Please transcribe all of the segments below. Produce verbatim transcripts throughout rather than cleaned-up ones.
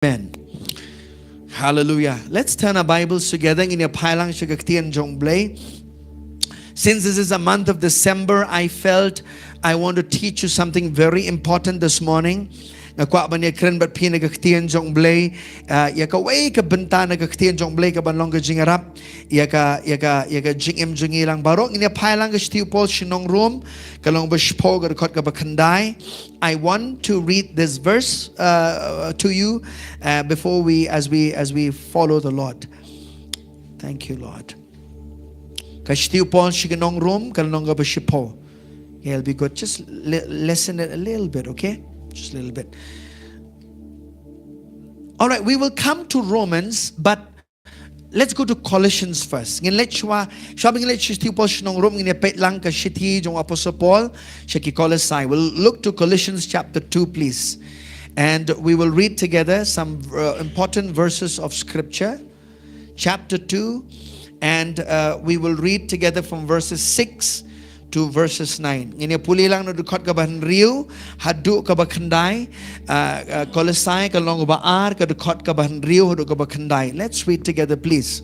Amen. Hallelujah. Let's turn our Bibles together. Ngin ïa phai lang sha ka ktien jong U Blei. Since this is a month of December, I felt I want to teach you something very important this morning. Nga kwah ban ïa kren bad phi na ka ktien jong U Blei. Uh, ïa kawei ka bynta na ka ktien jong U Blei kaban long ka jingïarap ïa ka, ïa ka, ïa ka jingim jong ngi lang baroh. Ngin ïa phai lang ka shithi u Paul sha ki nong Rom, ka lynnong ba shiphew, ka dkhot kaba khyndai. I want to read this verse, uh, to you, uh, before we, as we, as we follow the Lord. Thank you, Lord. Ka shithi u Paul sha ki nong Rom, ka lynnong kaba shiphew. Yeah, it'll be good. Just li-, listen it a little bit, okay? Just a little bit. All right, we will come to Romans, but let's go to Colossians first. Ngin leit shuwa, shuwa ba ngin leit sha shithi u Paul sha ki nong Rom, ngin ïa peit lang ka shithi jong u Apostle Paul sha ki Kolosai. We'll look to Colossians chapter two, please. And we will read together some, uh, important verses of scripture. Chapter two, and, uh, we will read together from verses six to verses nine. Ngin ïa pule lang na dkhot kaba hynriew haduh kaba khyndai, uh, uh, Kolosai ka lynnong ba ar, ka dkhot kaba hynriew haduh kaba khyndai. Let's read together, please.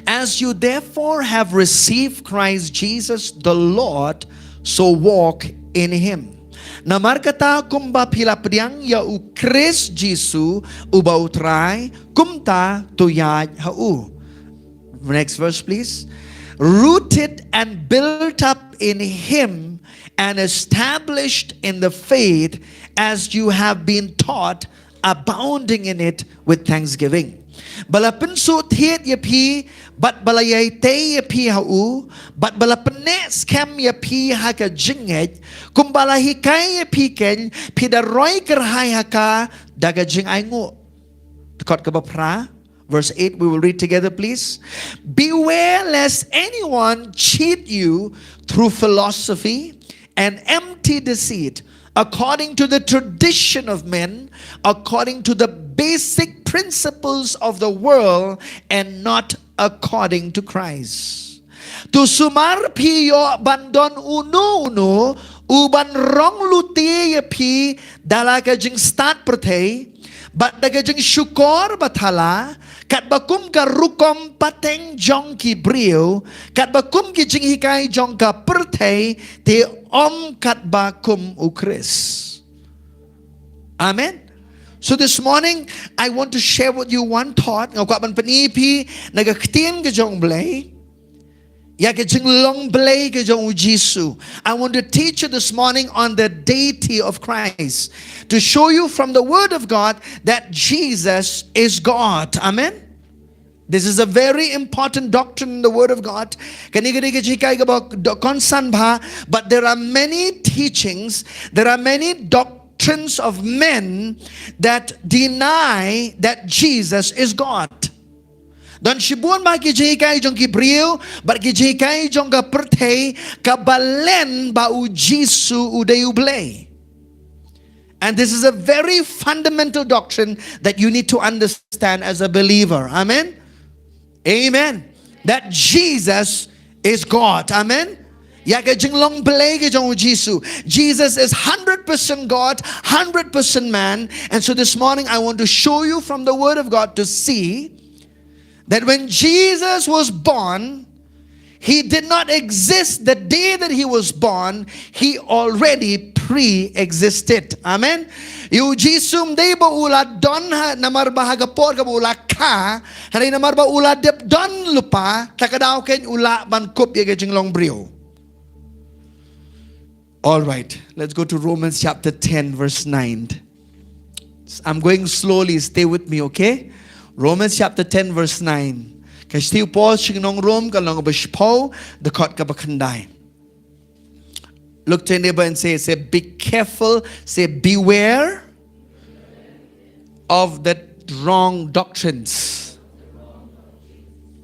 As you therefore have received Christ Jesus the Lord, so walk in him. Namar kata kumba phi la pdiang ïa u Khrist Jisu uba u Trai, kumta to ïaid ha u. Next verse, please. Rooted and built up in him and established in the faith as you have been taught, abounding in it with thanksgiving. Ba la pynsuk thied ïa phi, bad ba la ïai tei ïa phi ha u, bad ba la pynneh skhem ïa phi ha ka jingngeit, kumba la hikai ïa phi kein, phi da roi kyrhai ha ka da ka jingainguh. Dkhot kaba phra, verse eight, we will read together, please. Beware lest anyone cheat you through philosophy and empty deceit, according to the tradition of men, according to the basic principles of the world, and not according to Christ. To sumar phi ïoh ban don uno uno u ban rong lute ïa phi da la ka jingstad pyrthei, bad da ka jingshukor bathala, katba kum ka rukom pateng jong ki briew, katba kum ki jinghikai jong ka pyrthei, te ym katba kum u Khrist. Amen. So this morning, I want to share with you one thought. Nga kwah ban pyni ïa phi na ka ktien ka jong U Blei ïa ka jinglong Blei ka jong u Jisu. I want to teach you this morning on the deity of Christ, to show you from the word of God that Jesus is God. Amen. This is a very important doctrine in the word of God. Kane ka dei ka jinghikai kaba kongsan bha, but there are many teachings, there are many doctrines of men that deny that Jesus is God. Don shibun bha ki jinghikai jong ki briew bad ki jinghikai jong ka pyrthei kaba len ba u Jisu u dei u Blei. And this is a very fundamental doctrine that you need to understand as a believer. Amen. Amen. That Jesus is God. Amen. Ïa ka jinglong Blei ka jong u Jisu. Jesus is hundred percent God, hundred percent man. And so this morning I want to show you from the word of God to see that when Jesus was born, he did not exist the day that he was born, he already pre-existed. Amen. Ïa u Jisu ym dei ba u la don ha, namar ba ha ka por kaba u la kha, hynrei namar ba u la dep don lypa, ta ka daw kein u lah ban kup ïa ka jinglong briew. All right, let's go to Romans chapter ten, verse nine. I'm going slowly, stay with me, okay? Romans chapter ten, verse nine. Ka shithi u Paul sha ki nong Rom, ka lynnong ba shiphew, dkhot kaba khyndai. Look to your neighbor and say, say, "Be careful," say, "Beware of the wrong doctrines."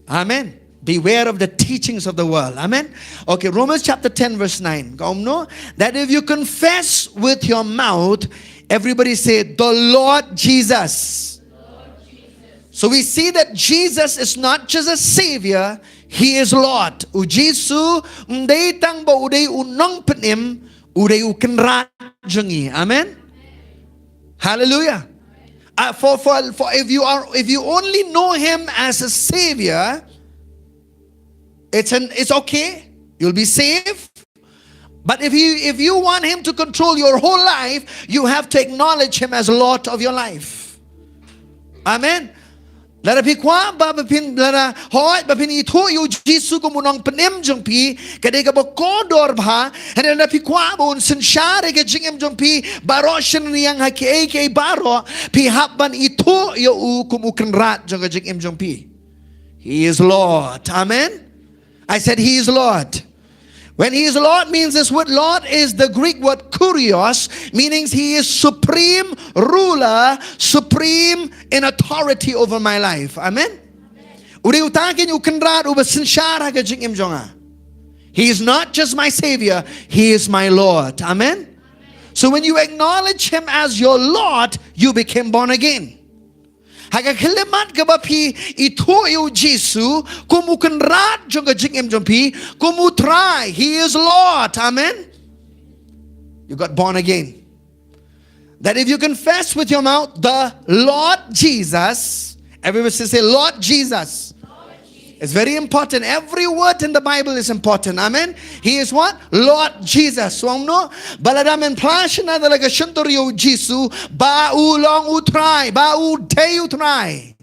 Amen. Beware of the teachings of the world. Amen. Okay, Romans chapter ten, verse nine. Ka ong kumno, that if you confess with your mouth, everybody say, "The Lord Jesus." So we see that Jesus is not just a savior, he is Lord. U Jisu ym dei tang ba u dei u nongpynim, u dei u kynrad jong ngi. Amen. Hallelujah. Uh, for, for, for if you are, if you only know him as a savior, it's an, it's okay. You'll be saved. But if you, if you want him to control your whole life, you have to acknowledge him as Lord of your life. Amen. Lada phi kwah ba, ba phin, lada hooid ba phin ithuh ïa u Jisu kum u nongpynim jong phi, ka dei kaba kordor bha. Hynrei lada phi kwah ba un synshar ïa ka jingim jong phi baroh shynriang ha kiei kiei baroh, phi hap ban ithuh ïa u kum u Kynrad jong ka jingim jong phi. He is Lord. Amen. I said, he is Lord. When he is Lord means, this word Lord is the Greek word kurios, meaning he is supreme ruler, supreme in authority over my life. Amen. U dei uta keiñ u Kynrad uba synshar ha ka jingim jong nga. He is not just my savior, he is my Lord. Amen. So when you acknowledge him as your Lord, you became born again. Ha ka khyllipmat kaba phi ithuh ïa u Jisu kum u Kynrad jong ka jingim jong phi, kum u Trai, he is Lord. Amen. You got born again. That if you confess with your mouth the Lord Jesus, everybody say, Lord Jesus. It's very important. Every word in the Bible is important. Amen. He is what? Lord Jesus. Ong kumno? Ba lada men phla shynna da la ka shyntur ïa u Jisu ba u long u Trai, ba u dei u Trai,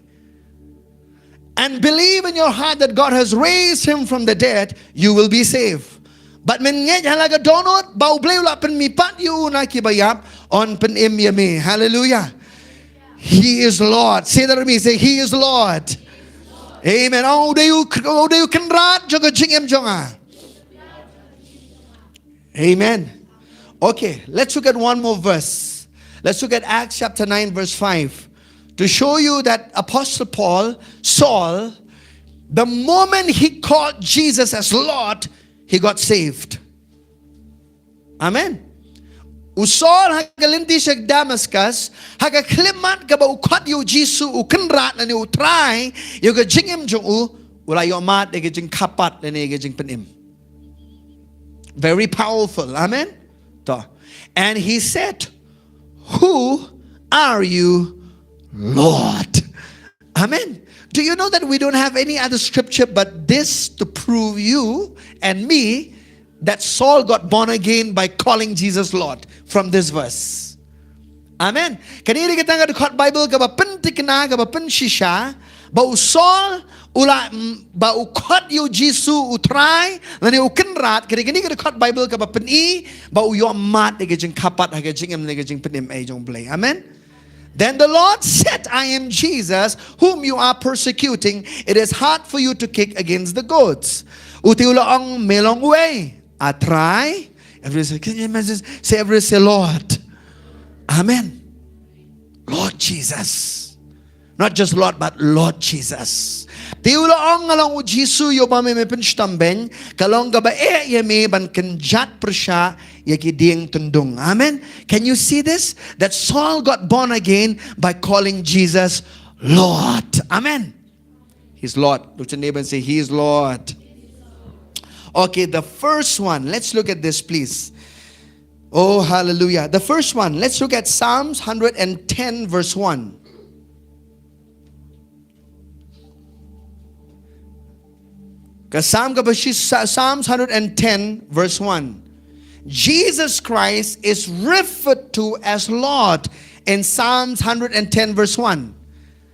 and believe in your heart that God has raised him from the dead, you will be saved. Bad men ngeit ha la ka dohnud ba U Blei u la pynmihpat ïa u na ki baïap, yn pynim ïa me. Hallelujah. He is Lord. Say that with me. Say, he is Lord. Amen. Ong, u dei u, u dei u Kynrad jong ka jingim jong nga. Amen. Okay, let's look at one more verse. Let's look at Acts chapter nine, verse five. To show you that Apostle Paul, Saul, the moment he called Jesus as Lord, he got saved. Amen. U Saul ha ka lynti sha Damascus, ha ka khyllipmat kaba u khot ïa u Jisu u Kynrad lane u Trai ïa ka jingim jong u, u la ïohmad ïa ka jingkyrpad lane ïa ka jingpynim. Very powerful. Amen. To. And he said, who are you, Lord? Amen. Do you know that we don't have any other scripture but this to prove you and me that Saul got born again by calling Jesus Lord from this verse? Amen. Kane ka dei kata ka dkhot Bible kaba pynthikna, kaba pynshisha ba u Saul u la, mm, ba u khot ïa u Jisu u Trai lane u Kynrad. Kane, kane ka dei ka dkhot Bible kaba pyni ba u ïohmad ïa ka jingkyrpad ha ka jingim lane ka jingpynim jong U Blei. Amen. Then the Lord said, I am Jesus, whom you are persecuting. It is hard for you to kick against the goads. Uta u la ong, me long uei? A Trai? Everybody say, can you imagine? Say, everybody say, Lord. Amen. Lord Jesus. Not just Lord, but Lord Jesus. Te u la ong, nga long u Jisu ïa uba me, me pynshitom beiñ, ka long kaba eh ïa me ban kynjat pyrshah ïa ki dieng tyndung. Amen. Can you see this? That Saul got born again by calling Jesus Lord. Amen. He's Lord. Look to your neighbor and say, he is Lord. Okay, the first one. Let's look at this, please. Oh, hallelujah. The first one. Let's look at Psalms one hundred ten, verse one. Ka Psalm kaba shi-, Sa-, Psalms one hundred ten, verse one. Jesus Christ is referred to as Lord in Psalms one hundred ten, verse one.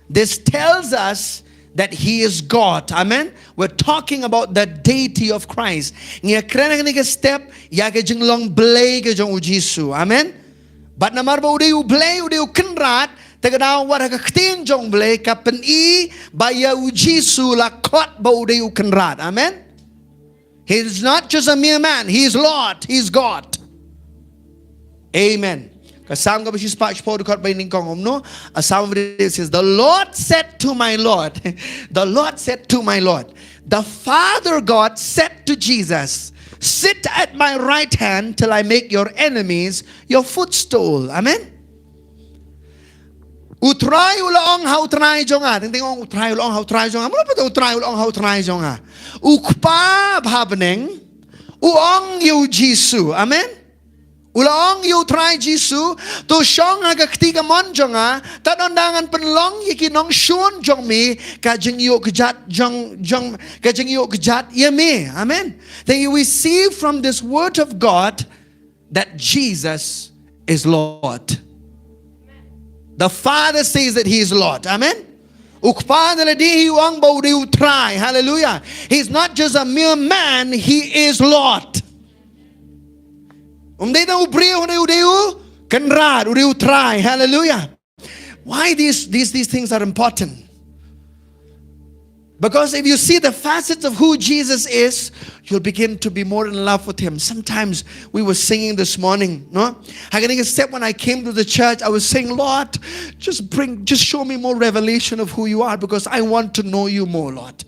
This tells us that he is God. Amen. We're talking about the deity of Christ. Ngi kren ha kane ka step ïa ka jinglong Blei ka jong u Jisu. Amen. Bad namar ba u dei u Blei, u dei u Kynrad, te ka daw wat ha ka ktien jong U Blei ka pyni ba ïa u Jisu la khot ba u dei u Kynrad. Amen. He is not just a mere man. He is Lord. He is God. Amen. Ka Psalm kaba shispah shiphew dkhot ba nyngkong, ong kumno? A Psalm of David says, the Lord said to my Lord, the Lord said to my Lord, the Father God said to Jesus, sit at my right hand till I make your enemies your footstool. Amen. U Trai u la ong ha u Trai jong nga. Teng teng ong u Trai u la ong ha u Trai jong nga. Mano pat u Trai u la ong ha u Trai jong nga? U Kpa ba ha bneng u ong ïa u Jisu. Amen. U la ong ïa u Trai Jisu, to shong ha ka kti kamon jong nga, tad ynda ngan pynlong ïa ki nongshun jong me ka jingïoh kjat jong, jong, ka jingïoh kjat ïa me. Amen. Then we see from this word of God that Jesus is Lord. The Father says that he is Lord. Amen. U Kpa na lade hi u ong ba u dei u Trai. Hallelujah. He's not just a mere man, he is Lord. Um dei tang u briew, u dei u, u dei u Kynrad, u dei u Trai. Hallelujah. Why these, these, these things are important? Because if you see the facets of who Jesus is, you'll begin to be more in love with him. Sometimes we were singing this morning, no? Ha kane ka step, when I came to the church, I was saying, Lord, just bring, just show me more revelation of who you are, because I want to know you more, Lord.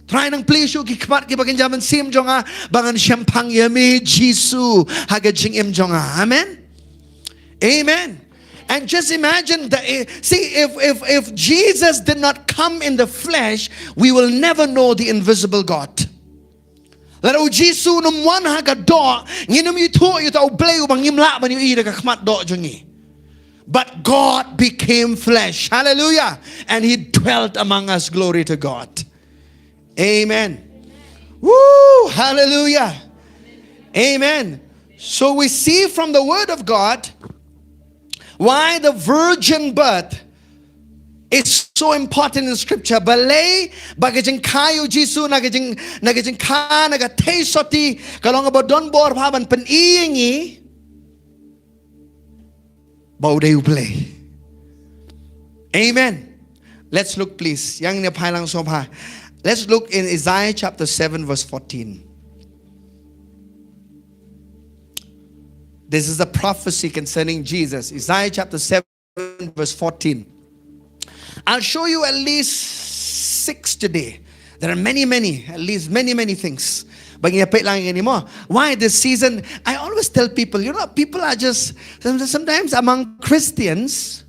Trai, nang plie shuh ki khmat kiba kynja mynsiem jong nga ba ngan shemphang ïa me Jisu ha ka jingim jong nga. Amen. Amen. And just imagine the, eh, see, if, if, if Jesus did not come in the flesh, we will never know the invisible God. Lada u Jisu um wan ha ka doh, ngin ym ithuh ïa uta u Blei uba ngim lah ban ïohi da ka khmat doh jong ngi. But God became flesh. Hallelujah. And he dwelt among us. Glory to God. Amen. Woo! Hallelujah. Amen. So we see from the word of God why the virgin birth is so important in scripture. Balei ba ka jingkha ïa u Jisu na ka jing, na ka jingkha, na ka theisotti, ka long kaba don bor bha ban pyni ïa ngi ba u dei u Blei. Amen. Let's look, please. Ïa ngin ïa phai lang sngewbha. Let's look in Isaiah chapter seven, verse fourteen. This is a prophecy concerning Jesus. Isaiah chapter seven, verse fourteen. I'll show you at least six today. There are many, many, at least many, many things. But ngin ïa peit lang ïa kine mo. Why this season? I always tell people, you know, people are just, sometimes among Christians,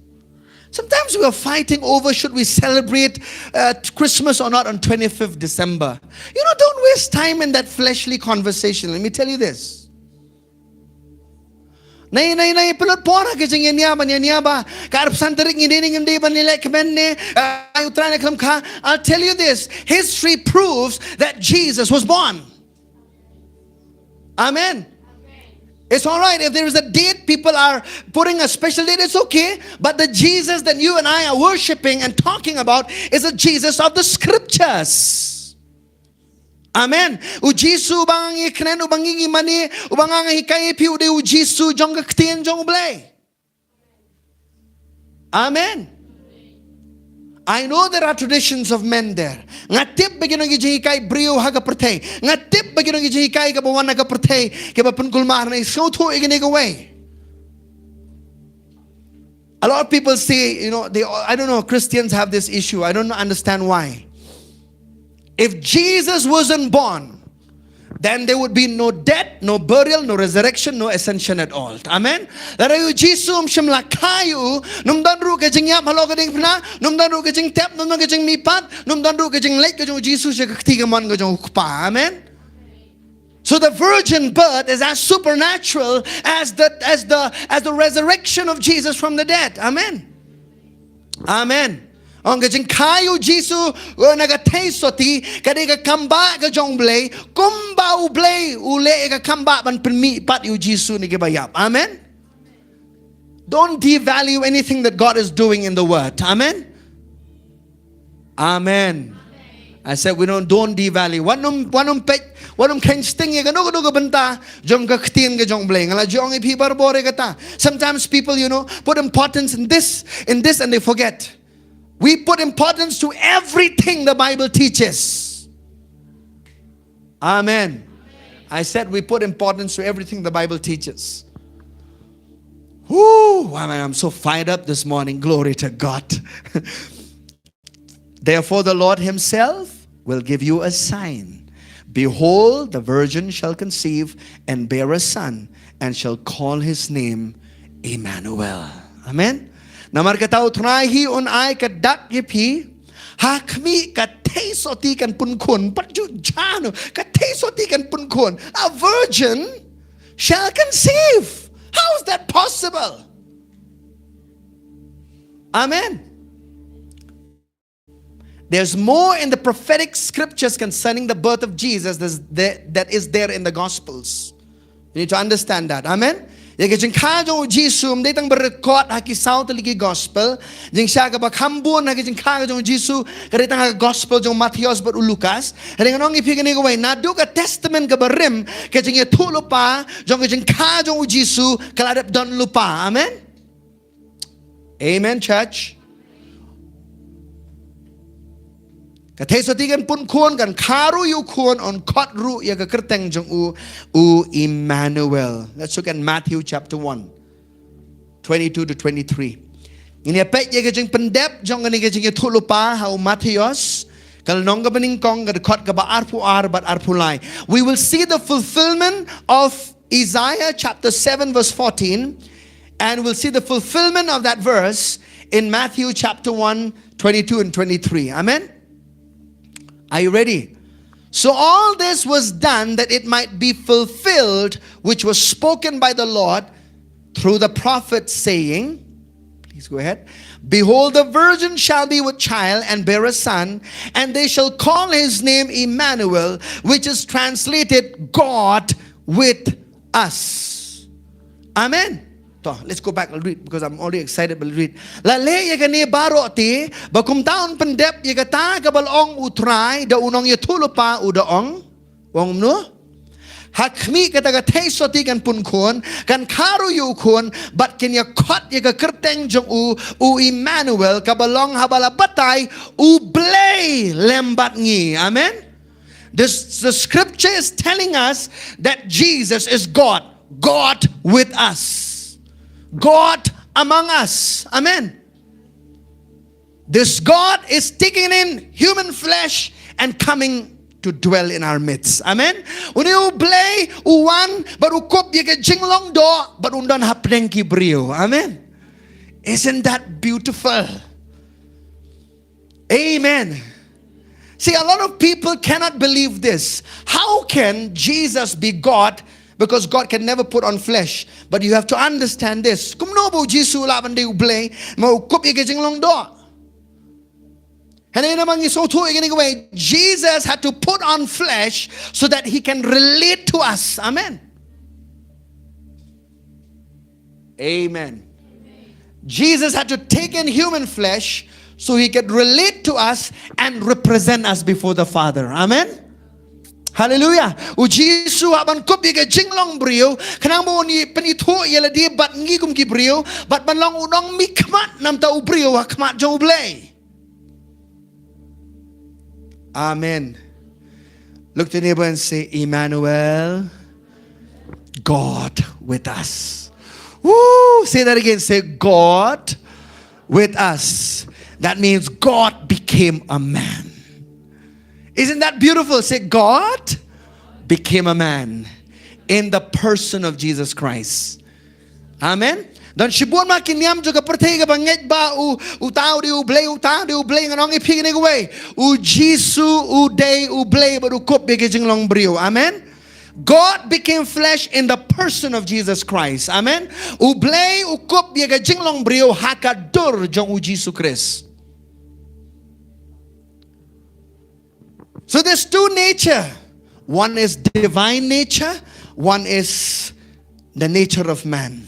sometimes we are fighting over should we celebrate, uh, Christmas or not on twenty-fifth December. You know, don't waste time in that fleshly conversation. Let me tell you this. Nai, nai, nai, pynlut por ha ka jingïania ban ïania ba ka arphew san tarik ngi dei ne ngim dei ban ïaleh kmen ne, ah, ïa u Trai ne khlem kha. I'll tell you this, history proves that Jesus was born. Amen. It's all right if there is a date, people are putting a special date, it's okay. But the Jesus that you and I are worshiping and talking about is a Jesus of the scriptures. Amen. U Jisu uba ngi kren, uba ngi mane, uba nga hikai ïa phi, u dei u Jisu jong ka ktien jong U Blei. Amen. I know there are traditions of men there. Nga tip ba ki nonghikai briew ha ka pyrthei. Nga tip ba ki nonghikai kaba wan ha ka pyrthei, kaba pynkulmar, nga sngewthuh ïa kane kawei. A lot of people say, you know, they, I don't know, Christians have this issue. I don't understand why. If Jesus wasn't born, then there would be no death, no burial, no resurrection, no ascension at all. Amen. Lada u Jisu um shym la kha ïa u, ym don ruh ka jingïap halor ka diengphna, ym don ruh ka jingtep, ym don ka jingmihpat, ym don ruh ka jingleit ka jong u Jisu sha ka kti kamon ka jong u Kpa. Amen. So the virgin birth is as supernatural as the, as the, as the resurrection of Jesus from the dead. Amen. Amen. Ong ka jingkha ïa u Jisu, uh, na ka theisotti, ka dei ka kambah ka jong U Blei, kumba U Blei u leh ïa ka kambah ban pynmihpat ïa u Jisu na kiba ïap. Amen. Don't devalue anything that God is doing in the word. Amen. Amen. I said, we don't, don't devalue. Wat nym, wat nym peit, wat nym kheiñ sting ïa kano kano ka bynta jong ka ktien ka jong U Blei. Nga la ju ong ïa phi barabor ïa kata. Sometimes people, you know, put importance in this, in this, and they forget. We put importance to everything the Bible teaches. Amen. I said we put importance to everything the Bible teaches. Whew, I mean, I'm so fired up this morning. Glory to God. Therefore, the Lord himself will give you a sign. Behold, the virgin shall conceive and bear a son, and shall call his name Emmanuel. Amen. Namar kata u Trai hi un ai ka dak ïa phi, ha khmih ka theisotti kan pun khun, pat ju jano, ka theisotti kan pun khun. A virgin shall conceive. How is that possible? Amen. There's more in the prophetic scriptures concerning the birth of Jesus that, that is there in the Gospels. You need to understand that. Amen. Ïa ka jingkha jong u Jisu ym dei tang ba record ha ki saw tylli ki gospel. Jingshah kaba kham bun ha ka jingkha jong u Jisu ka dei tang ha ka gospel jong u Mathaios bad u Lukas. Hynrei ngan ong ïa phi kane kawei, naduh ka testament kaba rim, ka jingïathuhlypa jong ka jingkha jong u Jisu ka la dep don lypa. Amen. Amen, church. Ka theisotti kan pun khun, kan kha ruh ïa u khun, yn khot ruh ïa ka kyrteng jong u, u Emmanuel. Let's look at Matthew chapter one, twenty-two to twenty-three. Ngin ïa peit ïa ka jingpyndep jong kane ka jingïathuhlypa ha u Mathaios, ka lynnong kaba nyngkong, ka dkhot kaba arphew ar bad arphew lai. We will see the fulfillment of Isaiah chapter seven, verse fourteen, and we'll see the fulfillment of that verse in Matthew chapter one, twenty-two and twenty-three. Amen? Are you ready? So all this was done that it might be fulfilled, which was spoken by the Lord through the prophet, saying, please go ahead. Behold, the virgin shall be with child and bear a son, and they shall call his name Emmanuel, which is translated God with us. Amen. To, let's go back and read because I'm already excited, but read. La leh ïa kane baroh te, ba kumta un pyndep ïa kata kaba la ong u Trai da u nongïathuhlypa, u da ong. U ong kumno? Ha khmih, kata ka theisotti kan pun khun, kan kha ruh ïa u khun, bad kin ïa khot ïa ka kyrteng jong u, u Emmanuel, kaba long haba la batai, U Blei lem bad ngi. Amen. This, the scripture is telling us that Jesus is God, God with us, God among us. Amen. This God is taking in human flesh and coming to dwell in our midst. Amen. Une U Blei u wan bad u kup ïa ka jinglong doh bad un don hapdeng ki briew. Amen. Isn't that beautiful? Amen. See, a lot of people cannot believe this. How can Jesus be God? Because God can never put on flesh. But you have to understand this. Kumno ba u Jisu u lah ban dei U Blei, ma u kup ïa ka jinglong doh? Hynrei namar ngi sngewthuh ïa kane kawei, Jesus had to put on flesh so that he can relate to us. Amen. Amen. Jesus had to take in human flesh so he could relate to us and represent us before the Father. Amen. Hallelujah. U Jisu u hap ban kup ïa ka jinglong briew, khnang ba un pynithuh ïa lade bad ngi kum ki briew, bad ban long u nongmihkhmat namar u briew ha khmat jong U Blei. Amen. Look to your neighbor and say, Emmanuel, God with us. Woo! Say that again. Say, God with us. That means God became a man. Isn't that beautiful? Say, God became a man in the person of Jesus Christ. Amen. Don shibun ma ki niam jong ka pyrthei kaba ngeit ba u, uta u dei U Blei, uta u dei U Blei, ngan ong ïa phi kane kawei. U Jisu u dei U Blei bad u kup ïa ka jinglong briew. Amen. God became flesh in the person of Jesus Christ. Amen. U Blei u kup ïa ka jinglong briew ha ka dur jong u Jisu Khrist. So there's two nature. One is divine nature, one is the nature of man.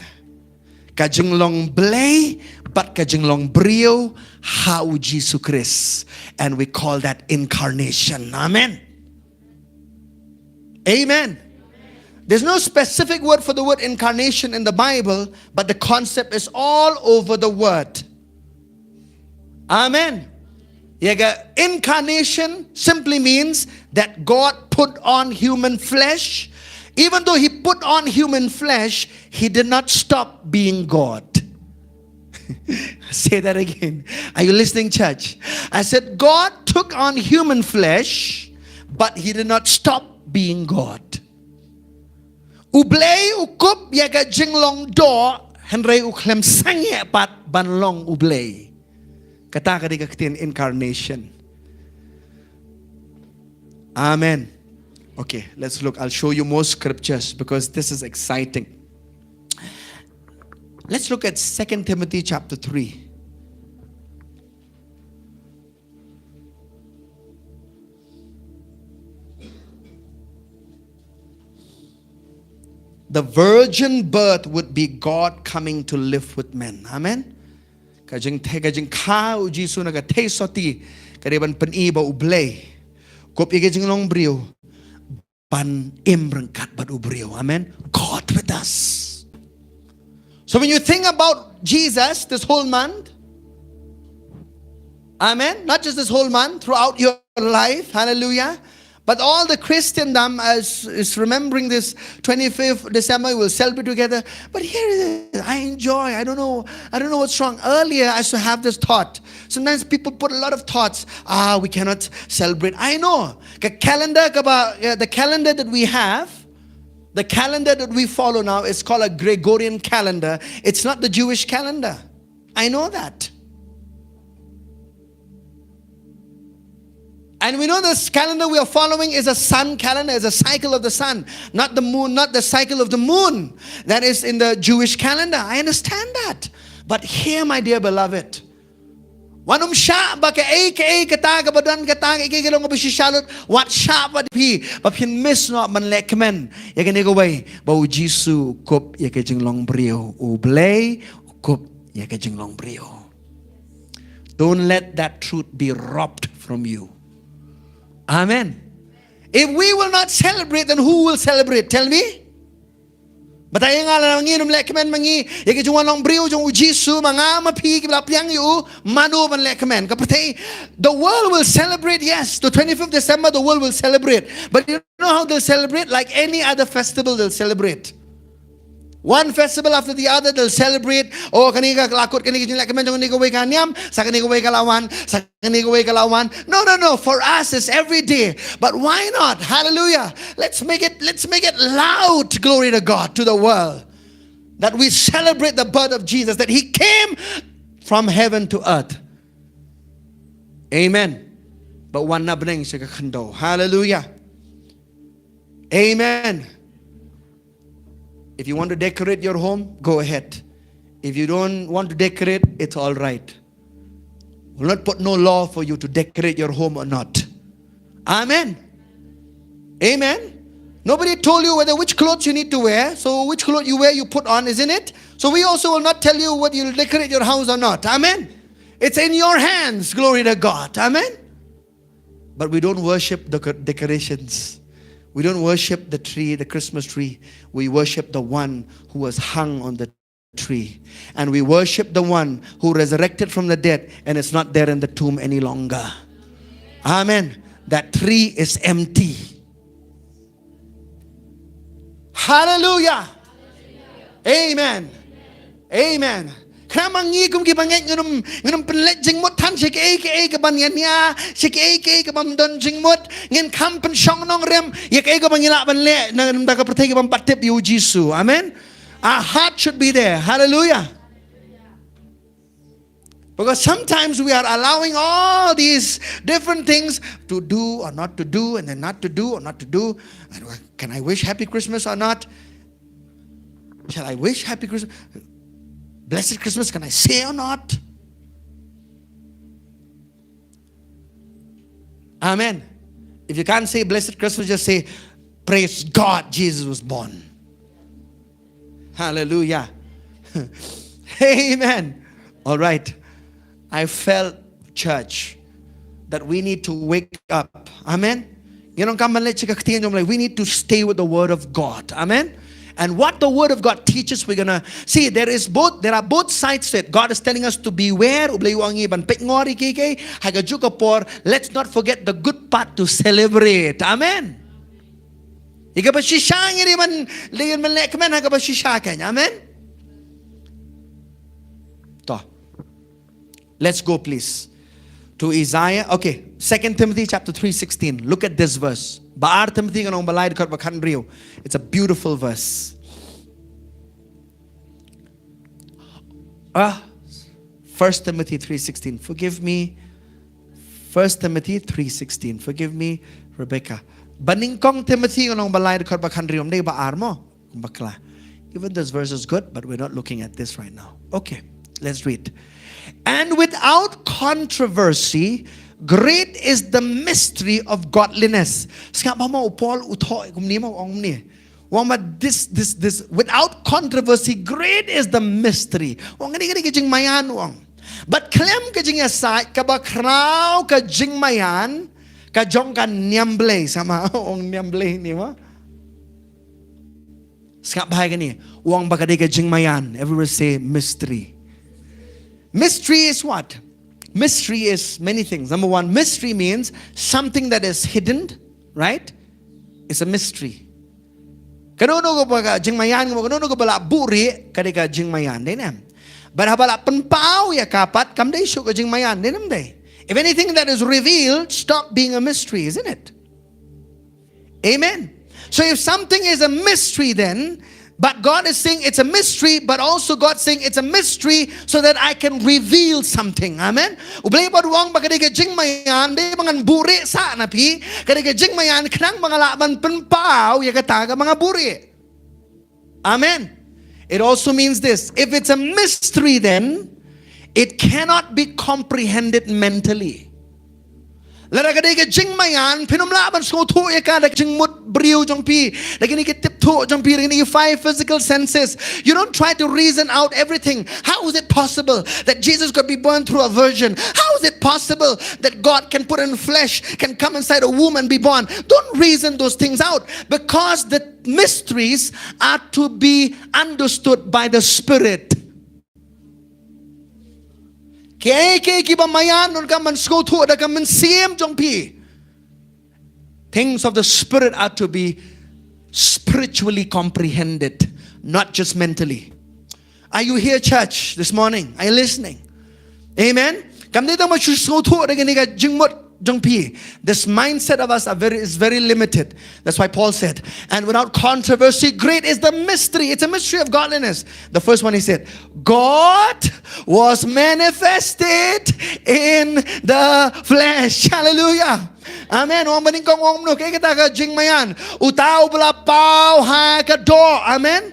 Ka jinglong Blei bad ka jinglong briew ha u Jisu Khrist. And we call that incarnation. Amen. Amen. There's no specific word for the word incarnation in the Bible, but the concept is all over the word. Amen. Ïa ka incarnation simply means that God put on human flesh. Even though he put on human flesh, he did not stop being God. Say that again. Are you listening, church? I said, God took on human flesh, but he did not stop being God. U Blei u kup ïa ka jinglong doh, hynrei u khlem sangeh pat ban long U Blei. Kata ka dei ka ktien incarnation. Amen. Okay, let's look. I'll show you more scriptures because this is exciting. Let's look at Second Timothy chapter three. The virgin birth would be God coming to live with men. Amen. Ka jingthei, ka jingkha u Jisu na ka thei soti, ka dei ban pyni ba U Blei, kup ïa ka jinglong briew, ban im ryngkat bad u briew. Amen. God with us. So when you think about Jesus this whole month, amen, not just this whole month, throughout your life, hallelujah, but all the Christendom as is remembering this twenty-fifth December, we'll celebrate together. But here it is. I enjoy. I don't know. I don't know what's wrong. Earlier, I used to have this thought. Sometimes people put a lot of thoughts. Ah, we cannot celebrate. I know. Ka calendar kaba, uh, the calendar that we have, the calendar that we follow now is called a Gregorian calendar. It's not the Jewish calendar. I know that. And we know this calendar we are following is a sun calendar, is a cycle of the sun, not the moon, not the cycle of the moon that is in the Jewish calendar. I understand that. But here, my dear beloved, wat nym shah ba kaei kaei kata kaba don kata, kaei kaei ka long kaba shisha lut, wat shah ba phi, ba phin miss noh ban leh kmen ïa kane kawei, ba u Jisu u kup ïa ka jinglong briew, U Blei u kup ïa ka jinglong briew. Don't let that truth be robbed from you. Amen. If we will not celebrate, then who will celebrate? Tell me. Batai ïa nga, lada ngi nym leh kmen ma ngi ïa ka jingwan long briew jong u Jisu, ma nga ma phi kiba la pdiang ïa u, mano ban leh kmen? Ka pyrthei, the world will celebrate, yes. The twenty-fifth December, the world will celebrate. But you know how they'll celebrate? Like any other festival, they'll celebrate. One festival after the other, they'll celebrate. Oh, kane ka la kut, kane ka jingleh kmen jong kane kawei ka niam, sa kane kawei ka la wan, sa kane kawei ka la wan. No, no, no. For us, it's every day. But why not? Hallelujah. Let's make it, let's make it loud, glory to God, to the world, that we celebrate the birth of Jesus, that he came from heaven to earth. Amen. Bad wan na bneng sha ka khyndew. Hallelujah. Amen. If you want to decorate your home, go ahead. If you don't want to decorate, it's all right. We'll not put no law for you to decorate your home or not. Amen. Amen. Nobody told you whether which clothes you need to wear. So which clothes you wear, you put on, isn't it? So we also will not tell you what you'll decorate your house or not. Amen. It's in your hands. Glory to God. Amen. But we don't worship the co-, decorations. We don't worship the tree, the Christmas tree. We worship the one who was hung on the tree. And we worship the one who resurrected from the dead and is not there in the tomb any longer. Amen. That tree is empty. Hallelujah. Amen. Amen. Khnang ma ngi kum ki bangeit ngin ym, ngin ym pynleit jingmut than sha kaei kaei kaban ïania, sha kaei kaei kabym don jingmut. Ngin kham pynshong nongrim ïa kaei kaba ngi lah ban leh na ka bynta ka pyrthei, kaba ym pat tip ïa u Jisu. Amen. Our heart should be there. Hallelujah. Because sometimes we are allowing all these different things to do or not to do, and then not to do or not to do. And, uh, can I wish Happy Christmas or not? Shall I wish Happy Christmas? Blessed Christmas, can I say or not? Amen. If you can't say Blessed Christmas, just say, "Praise God, Jesus was born." Hallelujah. Amen. All right. I felt, church, that we need to wake up. Amen. Ngin ong ka man leh chika ktien jong leh, we need to stay with the word of God. Amen. And what the word of God teaches, we're gonna see there is both, there are both sides to it. God is telling us to beware, U Blei u ong ïa ngi ban peit ngor ïa kiei kiei, ha kajuh ka por, let's not forget the good part to celebrate. Amen. Ïa kaba shisha ngi dei ban, dei ban leh kmen ha kaba shisha kein. Amen. To. Let's go, please. To Isaiah. Okay, Second Timothy chapter three sixteen. Look at this verse. Ba ar Timothy ka lynnong ba lai dkhot ba khathynriew. It's a beautiful verse. Ah, First Timothy three sixteen. Forgive me. First Timothy three sixteen. Forgive me, Rebecca. Ba nyngkong Timothy ka lynnong ba lai dkhot ba khathynriew, ym dei ba ar mo. Bakla. Even this verse is good, but we're not looking at this right now. Okay, let's read. And without controversy, great is the mystery of godliness. Sngap ba mo u Paul u thoh kumne mo ong kumne. Ong ba this, this, this, without controversy, great is the mystery. Ong kane, kane ka jingmaïan ong. Bad khlem ka jingïasaid kaba khraw ka jingmaïan ka jong ka niam Blei, sa mo ong niam Blei ne mo. Sngap bha ïa kane. Ong ba ka dei ka jingmaïan. Everyone say mystery. Mystery is what? Mystery is many things. Number one, mystery means something that is hidden, right? It's a mystery. Kano kano kaba ka jingmaïan, kano kano kaba la buhrieh, ka dei ka jingmaïan, dei ne? Bad haba la pynpaw ïa ka pat, kam dei shuh ka jingmaïan, dei ne em dei? If anything that is revealed, stop being a mystery, isn't it? Amen. So if something is a mystery then, but God is saying it's a mystery, but also God saying it's a mystery so that I can reveal something. Amen. U Blei pat u ong ba ka dei ka jingmaïan, dei ba ngan buhrieh sah na phi, ka dei ka jingmaïan khnang ba nga lah ban pynpaw ïa kata kaba nga buhrieh. Amen. It also means this. If it's a mystery, then it cannot be comprehended mentally. Lada ka dei ka jingmaïan, phin ym lah ban sngewthuh ïa ka da ka jingmut briew jong phi, da kine ki tip thuh jong phi, da kine ki five physical senses. You don't try to reason out everything. How is it possible that Jesus could be born through a virgin? How is it possible that God can put in flesh, can come inside a womb and be born? Don't reason those things out, because the mysteries are to be understood by the Spirit. Kiei kiei kiba maïan, donkam ban sngewthuh da ka mynsiem jong phi. Things of the Spirit are to be spiritually comprehended, not just mentally. Are you here, church, this morning? Are you listening? Amen. Kam dei tang ba shu sngewthuh da kane ka jingmut jong phi. This mindset of us are very, is very limited. That's why Paul said, "And without controversy, great is the mystery." It's a mystery of godliness. The first one he said, "God was manifested in the flesh." Hallelujah. Amen. Ong ba nyngkong, ong kumno, kaei kata ka jingmaïan? Uta uba la paw ha ka doh. Amen.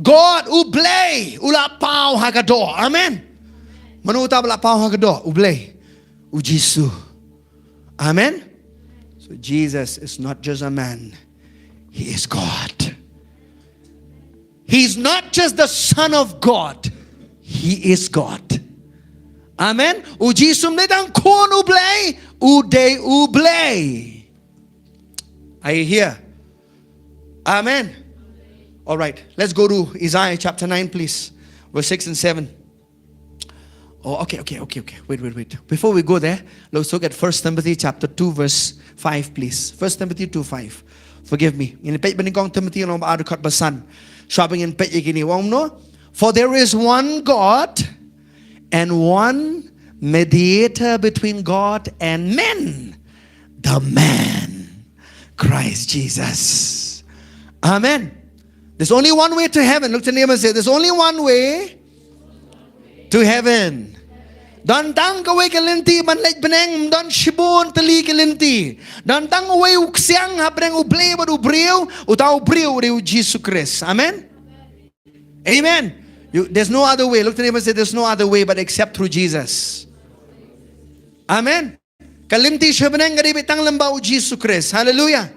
God, U Blei, u la paw ha ka doh. Amen. Mano uta ba la paw ha ka doh? U Blei. U Jisu. Amen. So Jesus is not just a man. He is God. He is not just the Son of God. He is God. Amen. U Jisu ym dei tang khun U Blei, u dei U Blei. Are you here? Amen. All right, let's go to Isaiah chapter nine, please. Verse six and seven. Oh, okay, okay, okay, okay. Wait, wait, wait. Before we go there, let's look at First Timothy chapter two, verse five, please. First Timothy two five. Forgive me. Ngin peit bad nyngkong Timothy lynnong ba ar dkhot ba san. Shuwa ba ngin peit ïa kine, ong kumno? "For there is one God and one mediator between God and men, the man Christ Jesus." Amen. There's only one way to heaven. Look to your neighbor and say, "There's only one way to heaven." Don tang kawei ka lynti ban leit bneng, don shibun tylli ki lynti. Don tang uwei u ksiang hapdeng U Blei bad u briew, uta u briew u dei U Jisu Khrist. Amen. Amen. You, there's no other way. Look to your neighbor and say, "There's no other way but except through Jesus." Amen. Ka lynti sha bneng ka dei beit tang lyngba U Jisu Khrist. Hallelujah.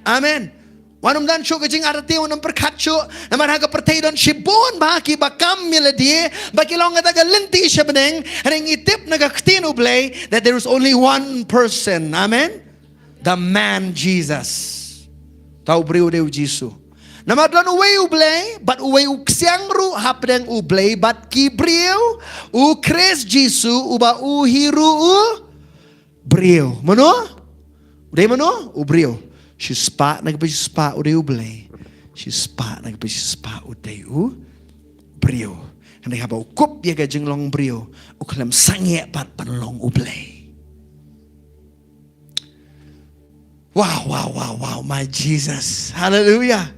Amen. Wat nym don shuh ka jingartatien, wat nym pyrkhat shuh. Namar ha ka pyrthei don shibun bha kiba kam ïa lade, ba ki long kata ka lynti sha bneng. Hynrei ngi tip na ka ktien U Blei that there is only one person. Amen. The man Jesus. Uta u briew u dei U Jisu. Namar don uwei U Blei bad uwei u ksiang ruh hapdeng U Blei bad ki briew, U Khrist Jisu uba u hi ruh u briew. Mano? U dei mano? U briew. Shispah na kaba shispah u dei U Blei. Shispah na kaba shispah u dei u briew. Hynrei haba u kup ïa ka jinglong briew, u khlem sangeh pat ban long U Blei. Wow, wow, wow, wow, my Jesus. Hallelujah.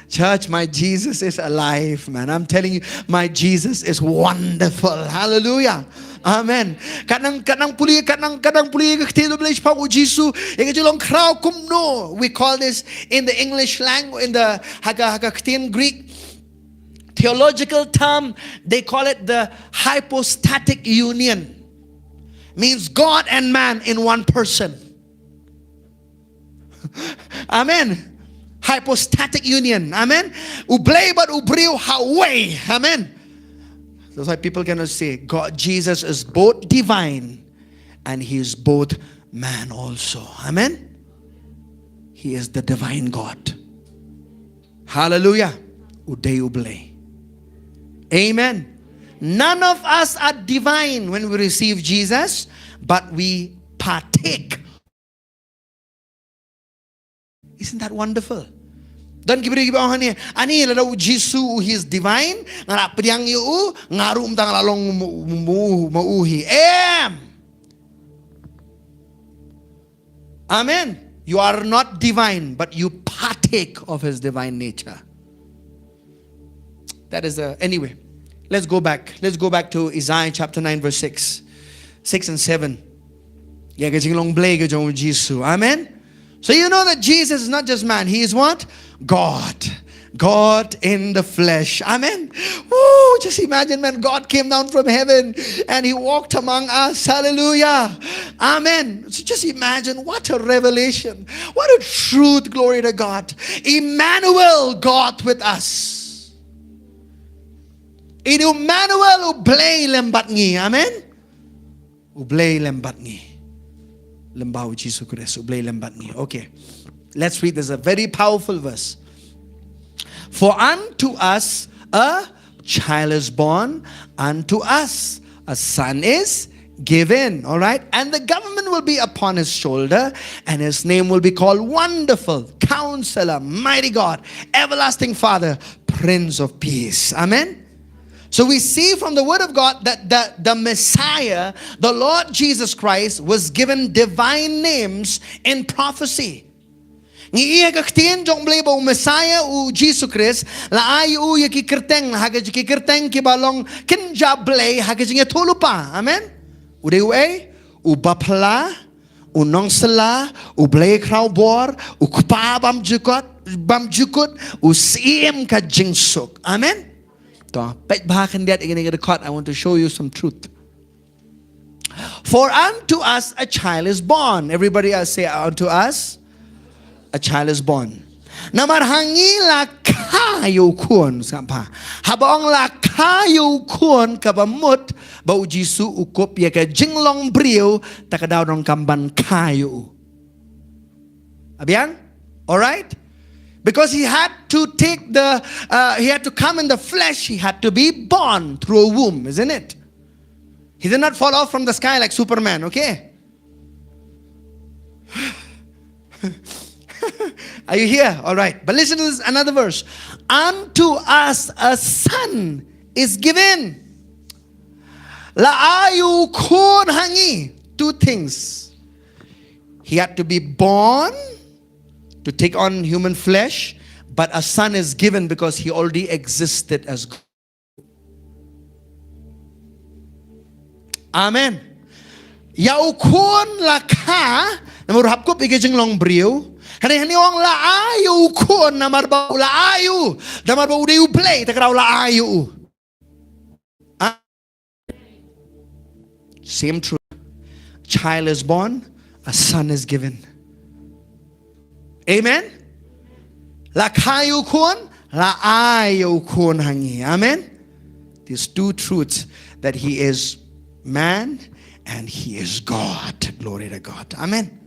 Church, my Jesus is alive, man. I'm telling you, my Jesus is wonderful. Hallelujah. Amen. Katnang, katnang pule, katnang, katnang pule ka ktien U Blei shaphang U Jisu. Ïa ka jinglong khraw kumno. We call this in the English language, in the ha ka, ha ka ktien Greek, theological term, they call it the hypostatic union. Means God and man in one person. Amen. Hypostatic union. Amen. U Blei bad u briew ha uwei. Amen. That's why people cannot say God, Jesus is both divine and he is both man also. Amen. He is the divine God. Hallelujah. U dei U Blei. Amen. None of us are divine when we receive Jesus, but we partake. Isn't that wonderful? Don ki briew kiba ong hangne, ani lada U Jisu U, he is divine, nga la pdiang ïa U, nga ruh mynta nga la long ma, ma, ma U hi. Em. Amen. You are not divine, but you partake of his divine nature. That is the, anyway. Let's go back. Let's go back to Isaiah chapter nine, verse six. Six and seven. Ïa ka jinglong Blei ka jong U Jisu. Amen. So you know that Jesus is not just man. He is what? God. God in the flesh. Amen. Woo, just imagine, man, God came down from heaven and he walked among us. Hallelujah. Amen. So just imagine what a revelation. What a truth. Glory to God. Emmanuel, God with us. Emmanuel, U Blei lem bad ngi. Amen. U Blei lem bad ngi. Lem bad U Jisu Khrist, U Blei lem bad ngi. Okay. Let's read this, a very powerful verse. For unto us a child is born, unto us a son is given. All right? And the government will be upon his shoulder, and his name will be called Wonderful, Counselor, Mighty God, Everlasting Father, Prince of Peace. Amen. So we see from the word of God that the, the Messiah, the Lord Jesus Christ, was given divine names in prophecy. Ngi ïohi ha ka ktien jong U Blei ba u Messiah, U Jisu Khrist, la ai ïa u ïa ki kyrteng, ha ki kyrteng kiba long kynja blei ha ka jingïathuhlypa. Amen. U dei uei? U Baphylla, U Nongsylla, U Blei Khrawbor, U Kpa bymjukut, bymjukut, U Syiem ka jingsuk. Amen. To, peit bha khyndiat ïa kane ka dkhot, I want to show you some truth. For unto us a child is born. Everybody else say, unto us a child is born. Namar ha ngi la kha ïa u khun, sngap bha. Haba ong la kha ïa u khun, kaba mut ba U Jisu u kup ïa ka jinglong briew, te ka daw donkam ban kha ïa u. Abiang? All right? Because he had to take the, uh, he had to come in the flesh, he had to be born through a womb, isn't it? He did not fall off from the sky like Superman, okay? Are you here? All right. But listen to this, another verse. Unto us a son is given. La ai ïa u khun ha ngi. Two things. He had to be born to take on human flesh, but a son is given because he already existed as God. Amen. Ïa u khun la kha, namar u hap kup ïa ka jinglong briew. Hangne, hangne ong la ai ïa u khun, namar ba u la ai ïa u, namar ba u dei U Blei, te ka daw la ai ïa u. Same truth. Child is born, a son is given. Amen. La kha ïa u khun, la ai ïa u khun ha ngi. Amen. These two truths, that he is man and he is God. Glory to God. Amen.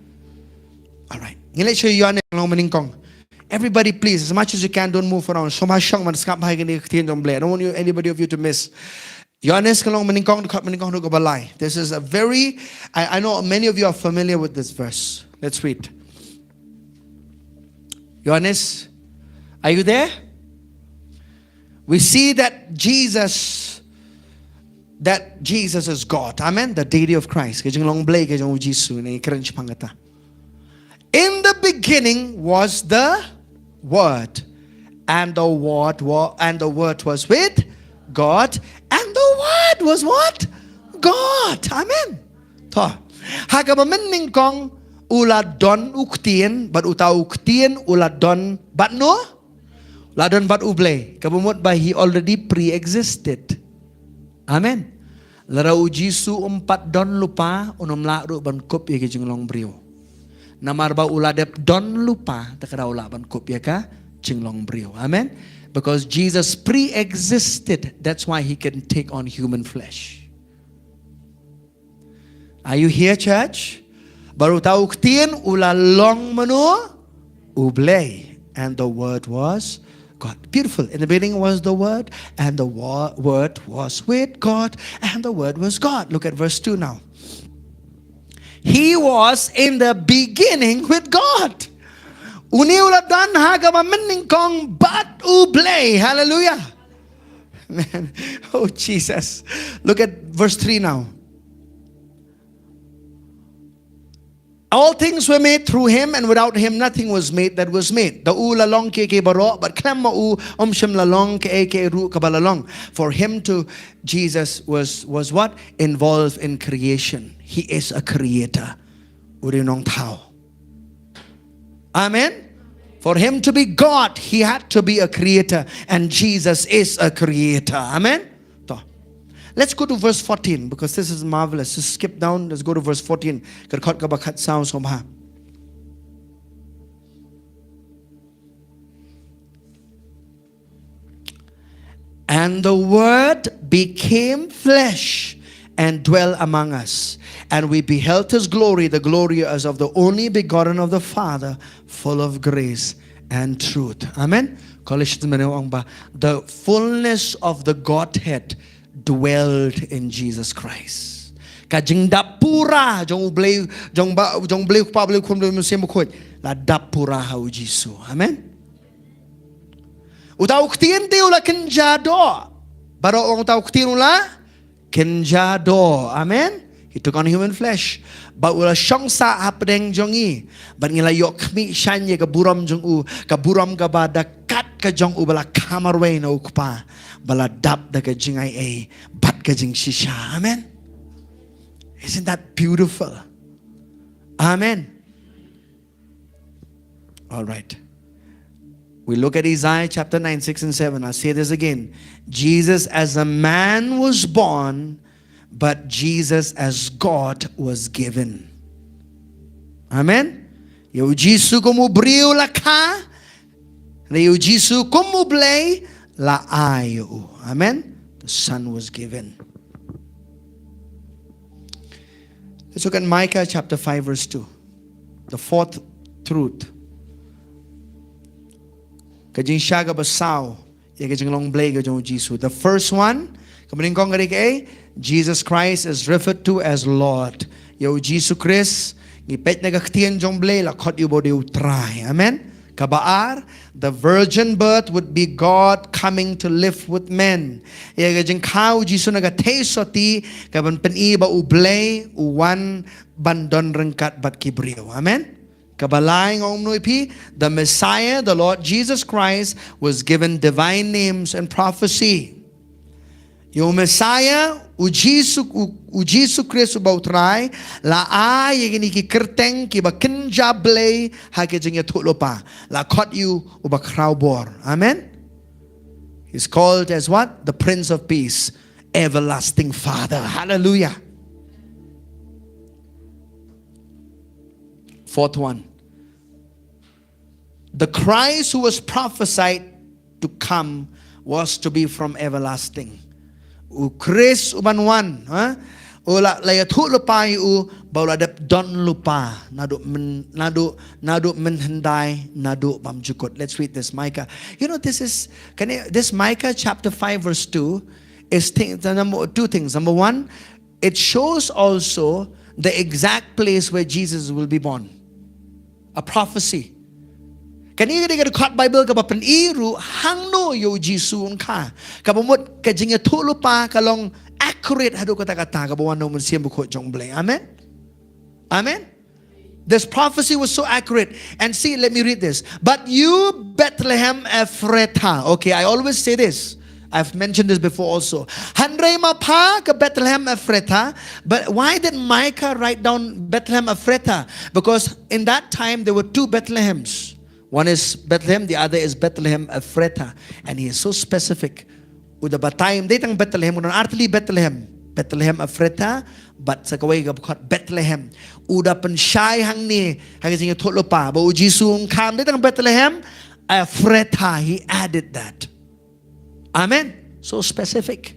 All right. Ngin leit sha Ïoannis ka lynnong banyngkong. Everybody, please, as much as you can, don't move around. Sngewbha shong ban sngap bha ïa kane ka ktien jong U Blei. I don't want you, anybody of you to miss. Ïoannis ka lynnong banyngkong, dkhot banyngkong haduh kaba lai. This is a very, I, I know many of you are familiar with this verse. Let's read. Ïoannis, are you there? We see that Jesus, that Jesus is God. Amen. The deity of Christ. Ka jinglong Blei ka jong U Jisu, ngi kren shaphang kata. In the beginning was the Word, and the Word wa-, and the Word was with God, and the Word was what? God. Amen. To. Ha kaba mynnyngkong u la don u ktien, bad uta u ktien u la don bad no? La don bad u Blei. Kaba mut ba he already pre-existed. Amen. Lada u Jisu um pat don lypa, un ym lah ruh ban kup ïa ki jinglong briew. Namar ba u la dep don lypa, te ka daw lah ban kup ïa ka jinglong briew. Amen. Because Jesus pre-existed, that's why he can take on human flesh. Are you here, church? Bad uta u ktien u la long mano? U Blei. And the word was God. Beautiful. In the beginning was the word, and the wo- word was with God, and the word was God. Look at verse two now. He was in the beginning with God. Une u la don ha kaba mynnyngkong bad u Blei. Hallelujah. Man. Oh, Jesus. Look at verse three now. All things were made through him, and without him nothing was made that was made. Da u la long kiei kiei baroh, bad khlem ma u ym shym la long kaei kaei ruh kaba la long. For him to, Jesus was, was what? Involved in creation. He is a creator. U dei u nongthaw. Amen. For him to be God, he had to be a creator, and Jesus is a creator. Amen. To. Let's go to verse fourteen, because this is marvelous. Just skip down. Let's go to verse fourteen. Ka dkhot kaba khatsaw sngewbha. And the Word became flesh and dwelt among us. And we beheld his glory, the glory as of the only begotten of the Father, full of grace and truth. Amen. Colossians mynne ong ba, the fullness of the Godhead dwelt in Jesus Christ. Ka jingdap pura jong u Blei, jong ba, jong u Blei u Kpa, Blei u Khun, Blei u Mynsiem Bakhuid, la dap pura ha u Jisu. Amen. Uta u ktien te u la kynja doh. Baroh ong uta u ktien u la kynja doh. Amen. He took on human flesh. Bad u la shong sah hapdeng jong ngi. Bad ngi la ïoh khmih shaiñ ïa ka burom jong u. Ka burom kaba da kat ka jong u ba la kha marwei na u Kpa. Ba la dap da ka jingaiei bad ka jingshisha. Amen. Isn't that beautiful? Amen. All right. We look at Isaiah chapter nine, six and seven. I'll say this again. Jesus as a man was born, but Jesus as God was given. Amen. Ïa u Jisu kum u briew la kha, ïa u Jisu kum u Blei la ai ïa u. Amen. The Son was given. Let's look at Micah chapter five, verse two. The fourth truth. Ka jingshisha kaba saw ïa ka jinglong Blei ka jong u Jisu. The first one, kaba nyngkong ka dei kaei? Jesus Christ is referred to as Lord. Ïa u Jisu Khrist, ngi peit na ka ktien jong u Blei, la khot ïa u ba u dei u Trai. Amen. Kaba ar, the virgin birth would be God coming to live with men. Ïa ka jingkha u Jisu na ka theisotti, ka ban pyni ba u Blei u wan ban don ryngkat bad ki briew. Amen. Kaba lai nga ong kumno ïa phi, the Messiah, the Lord Jesus Christ, was given divine names and prophecy. Ïa u Messiah, u Jisu, u, u Jisu Khrist uba u Trai, la ai ïa kine ki kyrteng kiba kynja blei ha ki jingïathuhlypa. La khot ïa u uba khraw bor. Amen. He's called as what? The Prince of Peace, Everlasting Father. Hallelujah. Fourth one. The Christ who was prophesied to come was to be from everlasting. U Khrist uban wan, ha? U la, la ïathuhlypa ïa u ba u la dep don lypa naduh myn, naduh, naduh mynhyndai, naduh bymjukut. Let's read this, Micah. You know, this is, can you, this Micah chapter five verse two is thing, the number, two things. Number one, it shows also the exact place where Jesus will be born. A prophecy. Kane ka dei ka dkhot Bible kaba pyni ruh hangno ïa u Jisu un kha. Kaba mut ka jingïathuhlypa ka long accurate haduh katta katta kaba wan na u Mynsiem Bakhuid jong u Blei. Amen. Amen. This prophecy was so accurate. And see, let me read this. But you, Bethlehem Ephrathah. Okay, I always say this. I've mentioned this before also. Hynrei ma pha ka Bethlehem Ephrathah, but why did Micah write down Bethlehem Ephrathah? Because in that time there were two Bethlehems. One is Bethlehem, the other is Bethlehem Ephrathah. And he is so specific. U da batai ym dei tang Bethlehem, u don artylli Bethlehem. Bethlehem Ephrathah, bad sa kawei ka khot Bethlehem. U da pynshai hangne, ha ka jingïathuhlypa. Ba u Jisu um kham dei tang Bethlehem Ephrathah, he added that. Amen. So specific.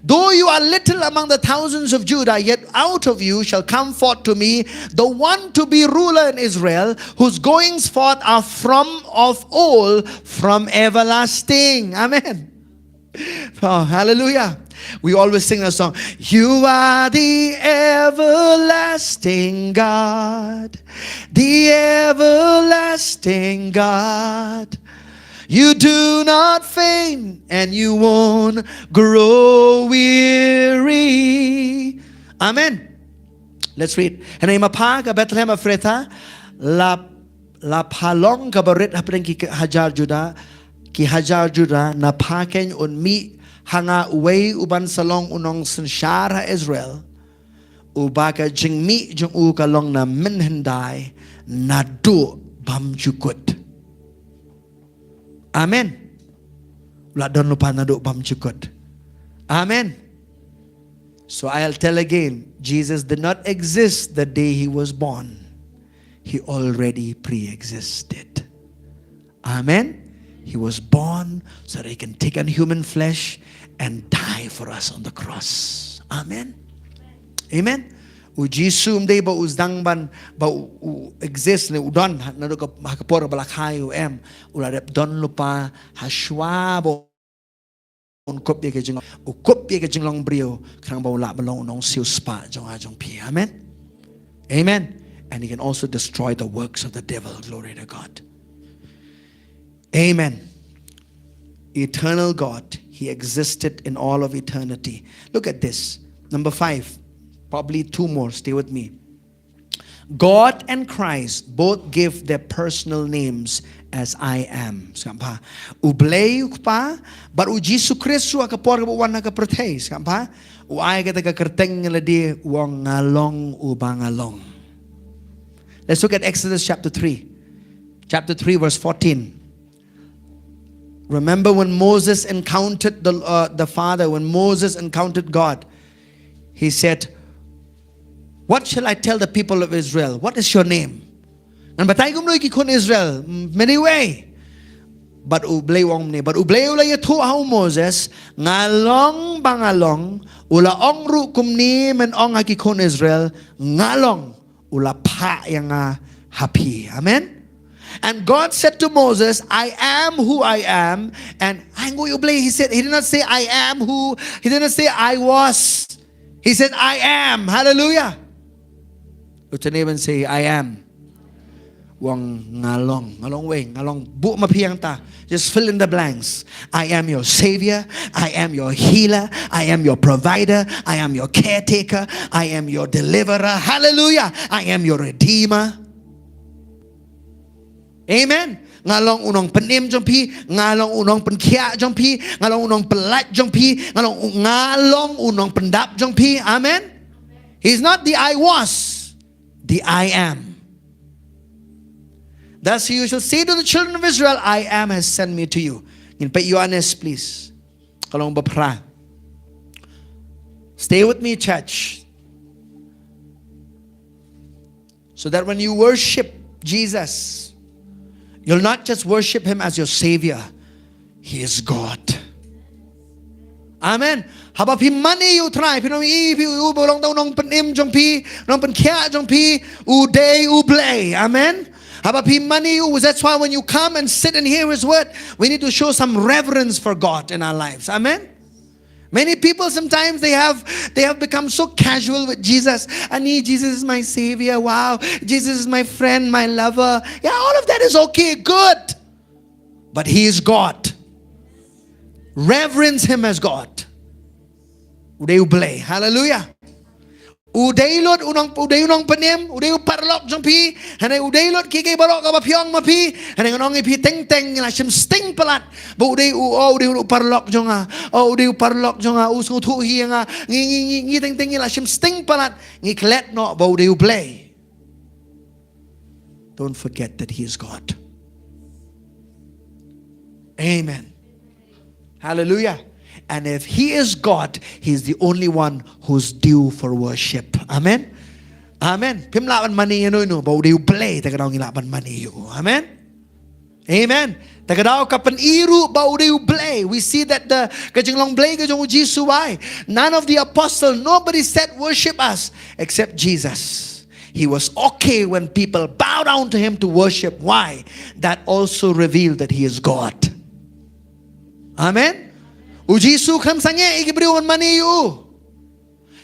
Though you are little among the thousands of Judah, yet out of you shall come forth to me the one to be ruler in Israel, whose goings forth are from of old, from everlasting. Amen. Oh, hallelujah. We always sing that song. You are the everlasting God, the everlasting God. You do not faint and you won't grow weary. Amen. Let's read. Hynrei ma pha ka Bethlehem Ephrathah, la, la pha long kaba rit hapdeng ki hajar Judah, ki hajar Judah, na pha keiñ un mih ha nga uwei uban sa long u nongsynshar ha Israel, uba ka jingmih jong u ka long na mynhyndai naduh bymjukut. Amen. La don lypa naduh bymjukut. Amen. So I'll tell again, Jesus did not exist the day he was born. He already pre-existed. Amen. He was born so that he can take on human flesh and die for us on the cross. Amen. Amen. U Jisu ym dei ba u sdang ban, ba u, u exist ne u don, ha, naduh ka, ha ka por ba la kha ïa u, em. U la dep don lypa hashwa ba un kup ïa ka jinglong, u kup ïa ka jinglong briew, khnang ba u lah ban long u nongsiewspah jong nga jong phi. Amen. Amen. And he can also destroy the works of the devil. Glory to God. Amen. Eternal God, he existed in all of eternity. Look at this. Number five, probably two more. Stay with me. God and Christ both give their personal names as I am. Sngap bha. U Blei u Kpa, bad u Jisu Khrist ruh ha ka por kaba u wan ha ka pyrthei. Sngap bha. U ai kata ka kyrteng ïa lade, u ong nga long uba nga long. Let's look at Exodus chapter three. Chapter three, verse fourteen. Remember when Moses encountered the, uh, the Father, when Moses encountered God, he said, "What shall I tell the people of Israel? What is your name?" Ngan batai kumno ïa ki khun Israel? Many way. Bad u Blei u ong kumne, bad u Blei u la ïathuh ha u Moses, nga long ba nga long, u la ong ruh kumne men ong ha ki khun Israel, nga long, u la phah ïa nga ha phi. Amen. And God said to Moses, "I am who I am." And I know you play. He said, he did not say, "I am who." He didn't say, "I was." He said, "I am." Hallelujah. Look to neighbor and say, "I am." Wan nga long, nga long wei, nga long bun ma phi ïa kata. Just fill in the blanks. I am your savior. I am your healer. I am your provider. I am your caretaker. I am your deliverer. Hallelujah. I am your redeemer. Amen. Nga long u nongpynim jong phi, nga long u nongpynkhiah jong phi, nga long u nongpyllait jong phi, nga long u, nga long u nongpyndap jong phi. Amen. He's not the "I was," the "I am." Thus you shall say to the children of Israel, "I am has sent me to you." Ngin peit Ïoannis, please. Ka lynnong ba phra. Stay with me, church. So that when you worship Jesus, you'll not just worship him as your savior, he is God. Amen. Haba phi mane ïa u Trai, phi ong, "I, phi, u ba long tang u nongpynim jong phi, nongpynkhiah jong phi, u dei u Blei." Amen. Haba phi mane ïa u, that's why when you come and sit and hear his word, we need to show some reverence for God in our lives. Amen. Many people sometimes they have, they have become so casual with Jesus. "Ani, Jesus is my savior. Wow, Jesus is my friend, my lover." Yeah, all of that is okay, good. But he is God. Reverence him as God. U dei u Blei. Hallelujah. U dei lut u nong, u dei u nongpynim, u dei u paralok jong phi. Hangne u dei lut kiei kiei baroh kaba phi ong ma phi. Hangne ngan ong ïa phi teng teng ngi la shim sting palat ba u dei u, oh, u dei u paralok jong nga. Oh, u dei u paralok jong nga, u sngewthuh hi ïa nga. Ngi, ngi, ngi, ngi teng teng ngi la shim sting palat. Ngi klet noh ba u dei u Blei. Don't forget that he is God. Amen. Hallelujah. And if he is God, he is the only one who's due for worship. Amen. Amen. Phim lah ban mane ïa uno uno, ba u dei u Blei, te ka daw ngi lah ban mane ïa u. Amen. Amen. Te ka daw ka pyni ruh ba u dei u Blei. We see that the, ka jinglong Blei ka jong u Jisu, why? None of the apostle, nobody said, "Worship us," except Jesus. He was okay when people bow down to him to worship. Why? That also revealed that he is God. Amen. U Jisu khlem sangeh ïa ki briew ban mane ïa u.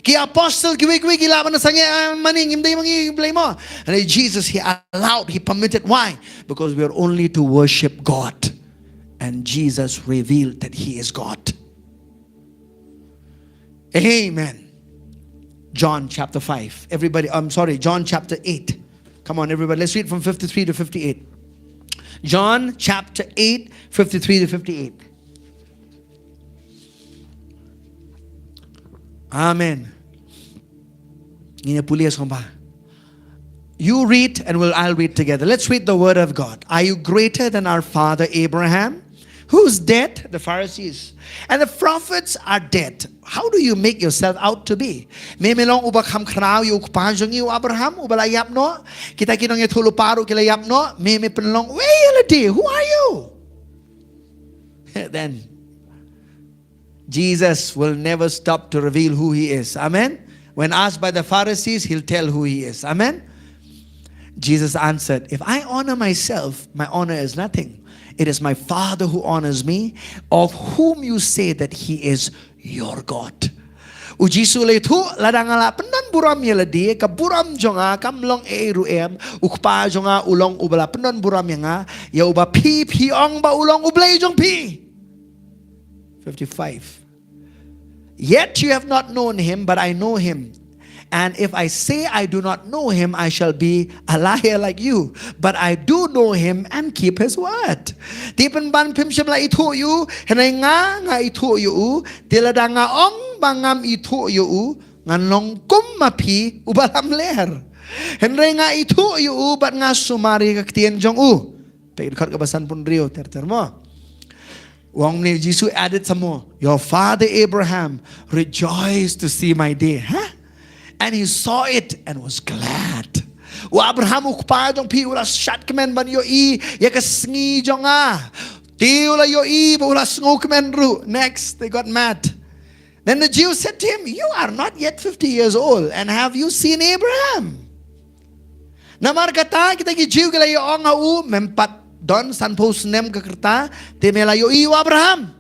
Ki apostle kiwei kiwei ki lah ban sangeh, ah, mane, ngim dei ma ngi Blei mo. And Jesus, he allowed, he permitted. Why? Because we are only to worship God. And Jesus revealed that he is God. Amen. John chapter five. Everybody, I'm sorry, John chapter eight. Come on, everybody. Let's read from fifty-three to fifty-eight. John chapter eight, fifty-three to fifty-eight. Amen. Ngin ïa pule sngewbha. You read and we'll, I'll read together. Let's read the word of God. Are you greater than our father Abraham, who's dead? The Pharisees. And the prophets are dead. How do you make yourself out to be? Me, me long uba kham khraw ïa u kpa jong ngi u Abraham, uba la ïap noh? Kita ki nongïathuhlypa ruh ki la ïap noh. Me, me pynlong, wei ïa lade, who are you? Then Jesus will never stop to reveal who he is. Amen. When asked by the Pharisees, he'll tell who he is. Amen. Jesus answered, "If I honor myself, my honor is nothing. It is my Father who honors me, of whom you say that he is your God." U Jisu u la ïathuh, lada nga la pyndon burom ïa lade, ka burom jong nga kam long ei ei ruh em, u Kpa jong nga u long uba la pyndon burom ïa nga, ïa uba phi, phi ong ba u long u Blei jong phi. fifty-five. Yet you have not known him, but I know him. And if I say I do not know him, I shall be a liar like you. But I do know him and keep his word. Te pynban phim shym la ithuh ïa u, hynrei nga, nga ithuh ïa u, te lada nga ong ba ngam ithuh ïa u, ngan long kum ma phi uba lamler. Hynrei nga ithuh ïa u bad nga sumar ïa ka ktien jong u. Peit dkhot kaba sanphew hynriew ter ter mo. U ong mynne, Jisu added some more. Your father Abraham rejoiced to see my day. Huh? And he saw it and was glad. U Abraham u kpa jong phi u la shad kmen ban ïohi ïa ka sngi jong nga. Te u la ïohi bad u la sngewkmen ruh. Next, they got mad. Then the Jews said to him, "You are not yet fifty years old, and have you seen Abraham?" Namar kata kita ki Jiw ki la ïa-ong ha u, "Mem pat don sanphew snem ka rta, te me la ïohi ïa u Abraham?"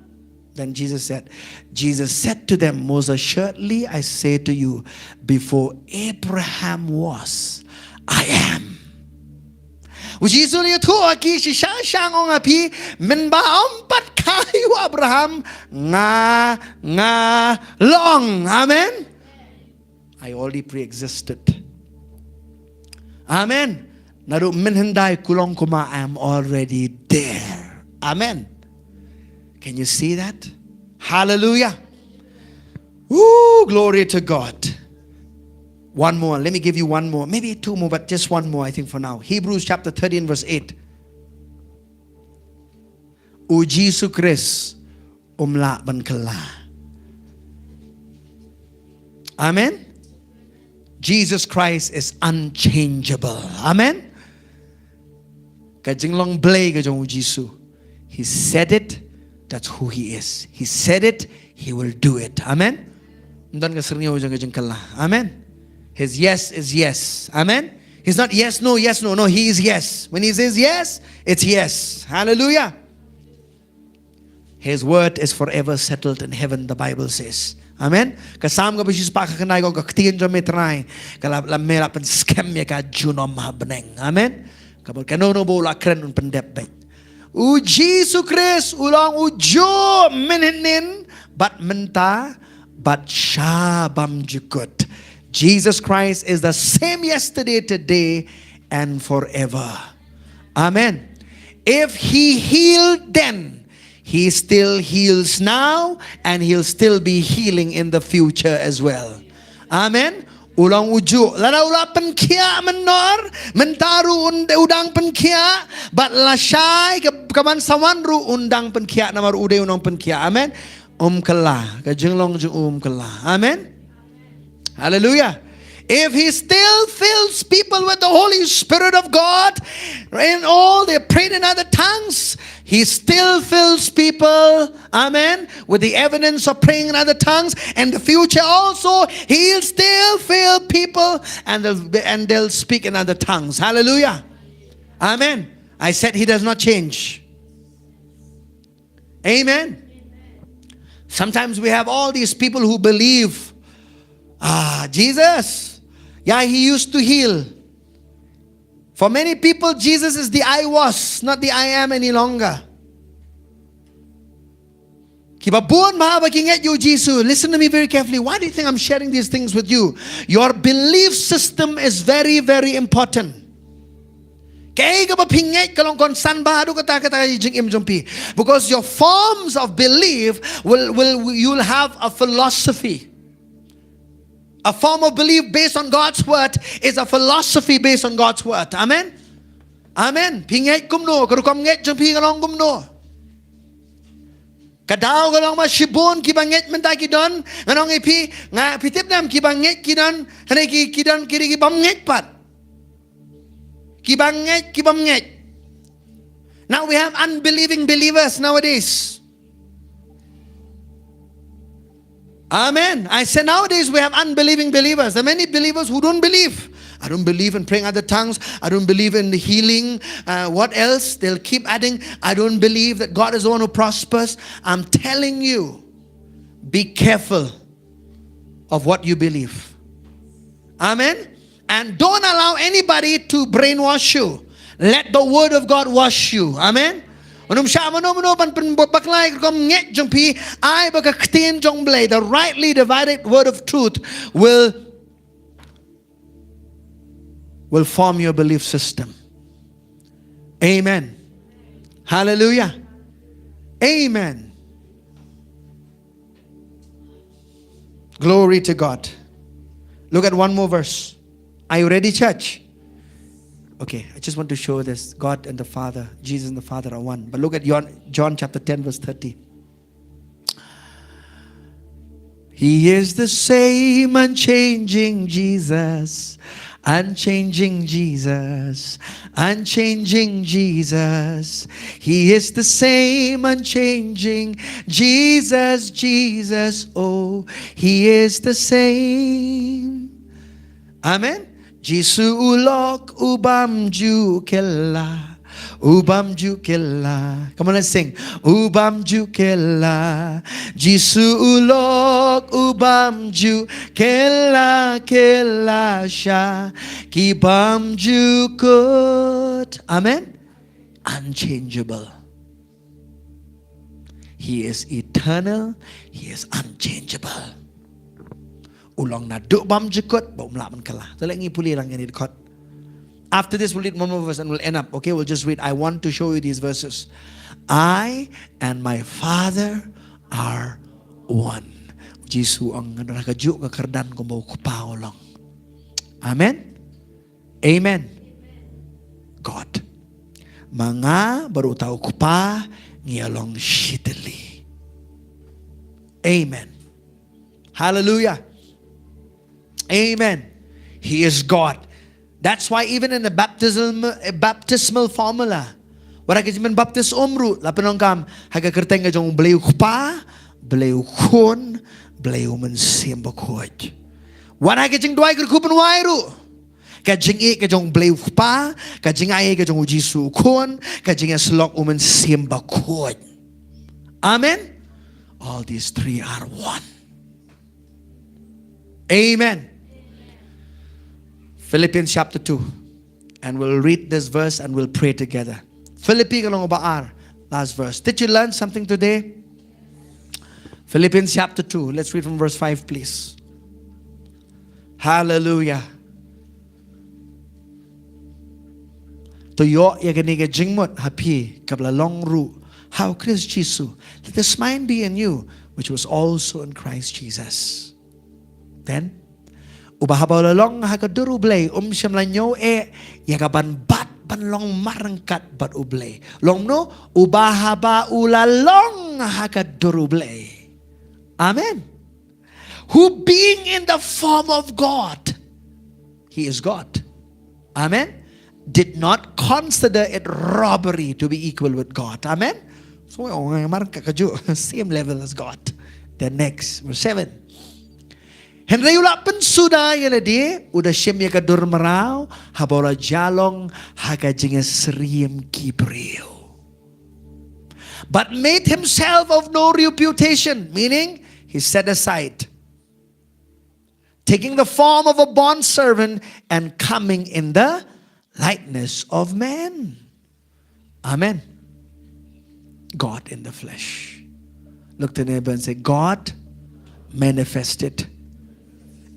Then Jesus said, Jesus said to them, "Most assuredly I say to you, before Abraham was, I am." U Jisu u la ïathuh ha ki, shisha shisha nga ong ha phi, mynba ym pat kha ïa u Abraham, nga, nga long. Amen. I already pre-existed. Amen. Naduh mynhyndai kulong kumba, I am already there. Amen. Can you see that? Hallelujah. Woo, glory to God. One more. Let me give you one more. Maybe two more, but just one more, I think, for now. Hebrews chapter thirteen, verse eight. U Jisu Khrist um lah ban kylla. Amen. Jesus Christ is unchangeable. Amen. Ka jinglong Blei ka jong u Jisu. He said it, that's who he is. He said it, he will do it. Amen. Ym don ka syrngiew jong ka jingkylla. Amen. His yes is yes. Amen. He's not yes, no, yes, no. No, he is yes. When he says yes, it's yes. Hallelujah. His word is forever settled in heaven, the Bible says. Amen. Ka Salm kaba shispah khyndai ka ong, ka ktien jong me Trai ka la, la me la pynskhem ïa ka junom ha bneng. Amen. Kaba kano kano ba u la kren un pyndep beit. U Jisu Khrist u long u juh mynhynnin bad mynta bad sha bymjukut. Jesus Christ is the same yesterday, today, and forever. Amen. If he healed then, he still heals now, and he'll still be healing in the future as well. Amen. U long uju. Lada u la pynkhiah mynno, mynta ruh u dang pynkhiah, bad lashai ka, ka ban sa wan ruh u dang pynkhiah namar u dei u nongpynkhiah. Amen. Um kylla. Ka jinglong jong u um kylla. Amen. Hallelujah. If he still fills people with the Holy Spirit of God, and all they prayed in other tongues, he still fills people, amen, with the evidence of praying in other tongues. And the future also, he'll still fill people and they'll, and they'll speak in other tongues. Hallelujah. Amen. I said he does not change. Amen. Sometimes we have all these people who believe, ah, Jesus, yeah, he used to heal. For many people, Jesus is the "I was," not the "I am" any longer. Kiba bun ma ba ki ngeit ïa u Jisu. Listen to me very carefully. Why do you think I'm sharing these things with you? Your belief system is very, very important. Kaei kaba phi ngeit ka long kongsan bha haduh katta katta ka jingim jong phi. Because your forms of belief will, will, you'll have a philosophy. A form of belief based on God's word is a philosophy based on God's word. Amen. Amen. Phi ngeit kumno, ka rukom ngeit jong phi ka long kumno. Ka daw ka long ba shibun kiba ngeit mynta ki don, ngan ong ïa phi, nga, phi tip ne em, kiba ngeit ki don, hynrei ki, ki don ki, ki bym ngeit pat. Kiba ngeit, ki bym ngeit. Now we have unbelieving believers nowadays. Amen. I say nowadays we have unbelieving believers. There are many believers who don't believe. "I don't believe in praying other tongues. I don't believe in the healing." Uh, what else? They'll keep adding, "I don't believe that God is the one who prospers." I'm telling you, be careful of what you believe. Amen. And don't allow anybody to brainwash you. Let the word of God wash you. Amen. Ym shah mano mano ban pynbakla ïa ka rukom ngeit jong phi, ai ba ka ktien jong U Blei, the rightly divided word of truth, will, will form your belief system. Amen. Hallelujah. Amen. Glory to God. Look at one more verse. Are you ready, church? Okay, I just want to show this. God and the Father, Jesus and the Father are one. But look at John, John chapter ten, verse thirty. He is the same unchanging Jesus, unchanging Jesus, unchanging Jesus. He is the same unchanging Jesus, Jesus, oh, he is the same. Amen. Jisu u lok u bam ju kylla. U bam ju kylla. Come on, let's sing. U bam ju kylla. Jisu u lok u bam ju kylla, kylla sha ki bam ju kut. Amen. Unchangeable. He is eternal. He is unchangeable. U long naduh bam ju kut, ba um lah ban kylla. To leh ngi pule lang ïa kane ka dkhot. After this, we'll read one more verse and we'll end up. Okay, we'll just read. I want to show you these verses. "I and my Father are one." Jisu ong, nga don ha kajuh ka kyrdan kumba u Kpa u long. Amen. Amen. God. Ma nga bad uta u Kpa ngi ïa long shitylli. Amen. Hallelujah. Amen. He is God. That's why even in the baptism, baptismal formula, wat ha ka jingpynbaptis um ruh la pyndonkam ha ka kyrteng ka jong U Blei u Kpa, Blei u Khun, Blei u Mynsiem Bakhuid. Wat ha ka jingduwai kyrkhu pynwai ruh, ka jingïeit ka jong U Blei u Kpa, ka jingïeit ka jong U Jisu u Khun, ka jingïasyllok U Mynsiem Bakhuid. Amen. All these three are one. Amen. Philippians chapter two. And we'll read this verse and we'll pray together. Philippi ka lynnong ba ar, last verse. Did you learn something today? Philippians chapter two. Let's read from verse five, please. Hallelujah. To ïoh ïa kane ka jingmut ha phi kaba la long ruh ha u Khrist Jisu. Let this mind be in you, which was also in Christ Jesus. Then, uba haba u la long ha ka dur U Blei, um shym la ñiew eh ïa ka ban bat ban long marryngkat bad U Blei. Long no, uba haba u la long ha ka dur U Blei. Amen. Who being in the form of God, he is God. Amen. Did not consider it robbery to be equal with God. Amen. So, oh, marryngkat ka ju, same level as God. The next, verse seven. Hynrei u la pynsuda ïa lade, u da shim ïa ka dur mraw, haba u la jia long ha ka jingïasyriem ki briew. But made himself of no reputation, meaning he set aside, taking the form of a bond servant and coming in the likeness of man. Amen. God in the flesh. Look to neighbor and say, God manifested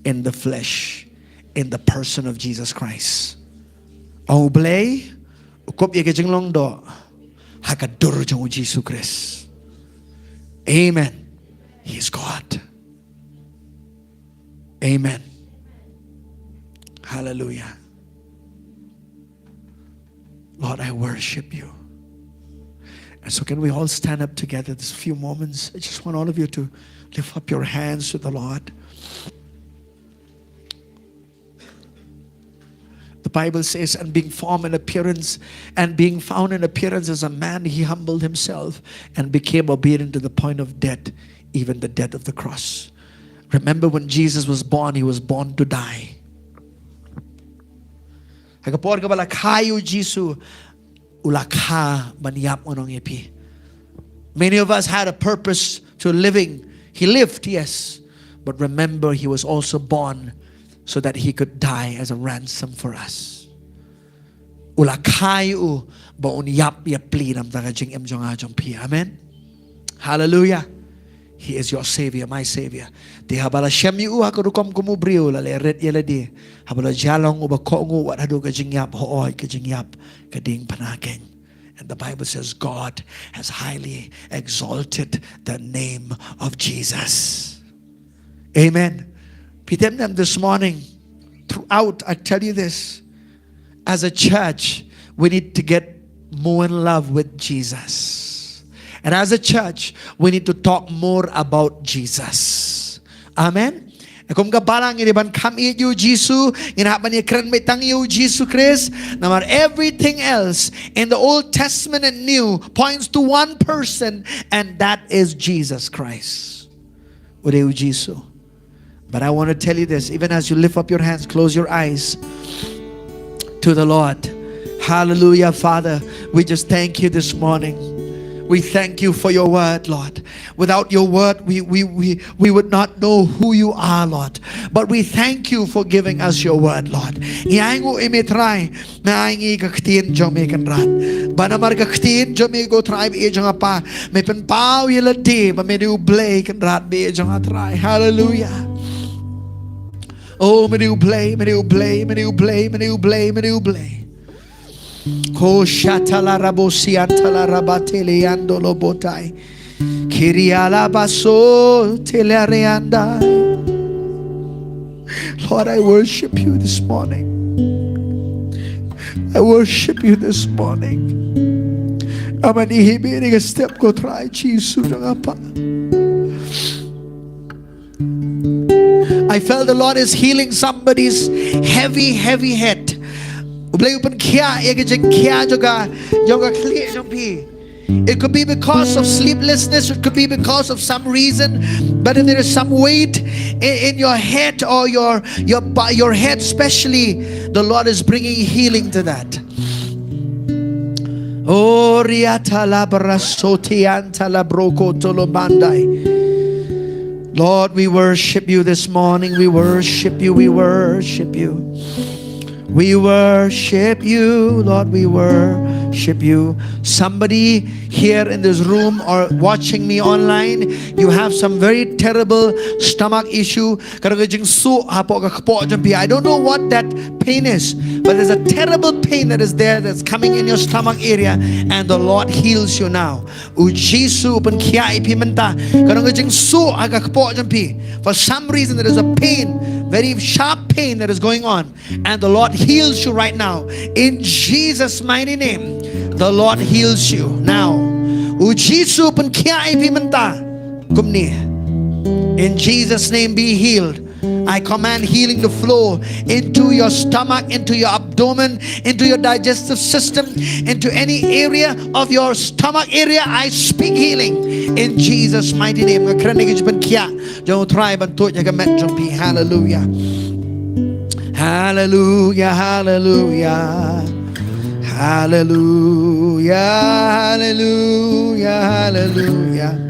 in the flesh, in the person of Jesus Christ. U Blei u kup ïa ka jinglong doh ha ka dur jong u Jisu Khrist. Amen. He is God. Amen. Hallelujah. Lord, I worship you. And so, can we all stand up together this few moments? I just want all of you to lift up your hands to the Lord. The Bible says, and being formed in appearance, and being found in appearance as a man, he humbled himself and became obedient to the point of death, even the death of the cross. Remember, when Jesus was born, he was born to die. Ha ka por kaba la kha ïa u Jisu, u la kha ban ïap, nga ong ïa phi. Many of us had a purpose to living. He lived, yes. But remember, he was also born so that he could die as a ransom for us. U la kha ïa u ba un ïap ïa phi na ka bynta ka jingim jong nga jong phi. Amen. Hallelujah. He is your savior, my savior. Te haba la shem ïa u ha ka rukom kum u briew, la leh rit ïa lade. Haba la jia long uba kohnguh wat haduh ka jingïap, hooid ka jingïap ka ding pynakeiñ. And the Bible says God has highly exalted the name of Jesus. Amen. Phi tip ne em, this morning, throughout, I tell you this, as a church, we need to get more in love with Jesus. And as a church, we need to talk more about Jesus. Amen. Kum ka balang ngi dei ban kham ïeit ïa u Jisu, ngin hap ban ïakren beit tang ïa u Jisu Khrist. Namar everything else in the Old Testament and New points to one person, and that is Jesus Christ. U dei u Jisu. But I want to tell you this, even as you lift up your hands, close your eyes to the Lord. Hallelujah, Father. We just thank you this morning. We thank you for your word, Lord. Without your word, we, we, we, we would not know who you are, Lord. But we thank you for giving us your word, Lord. Ngi ainguh ïa me Trai, me ai ngi ka ktien jong me Kynrad. Ba namar ka ktien jong me ko Trai ba ïeit jong nga Pa, me pynpaw ïa lade ba me dei u Blei Kynrad ba ïeit jong nga Trai. Hallelujah. Oh, me dei u Blei, me dei u Blei, me dei u Blei, me dei u Blei, me dei u Blei. Ko shatala rabosiantala rabatele andolo botai. Kiriala baso telereandai. Lord, I worship you this morning. I worship you this morning. Amani hibini ka step ko Trai Jisu jong nga Pa. I felt the Lord is healing somebody's heavy, heavy head. U Blei u pynkhiah ïa ka jingkhiah jong ka, jong ka khlieh jong phi. It could be because of sleeplessness. It could be because of some reason. But if there is some weight in, in your head or your, your, bo- your head especially, the Lord is bringing healing to that. Oriata la brasoti anta la broko tolomandai. Lord, we worship you this morning. We worship you. We worship you. We worship you, Lord. We worship worship you. Somebody here in this room or watching me online, you have some very terrible stomach issue. Ka don ka jingsuh hapoh ka kpoh jong phi. I don't know what that pain is, but there's a terrible pain that is there that's coming in your stomach area, and the Lord heals you now. U Jisu u pynkhiah ïa phi mynta. Ka don ka jingsuh ha ka kpoh jong phi. For some reason, there is a pain, very sharp pain that is going on. And the Lord heals you right now. In Jesus' mighty name, the Lord heals you now. U Jisu u pynkhiah ïa phi mynta. Kumne. In Jesus' name, be healed. I command healing to flow into your stomach, into your abdomen, into your digestive system, into any area of your stomach area. I speak healing in Jesus' mighty name. Nga kren ïa ka jingpynkhiah jong U Trai ban tuid ïa ka met jong phi. Hallelujah. Hallelujah, hallelujah. Hallelujah, hallelujah, hallelujah.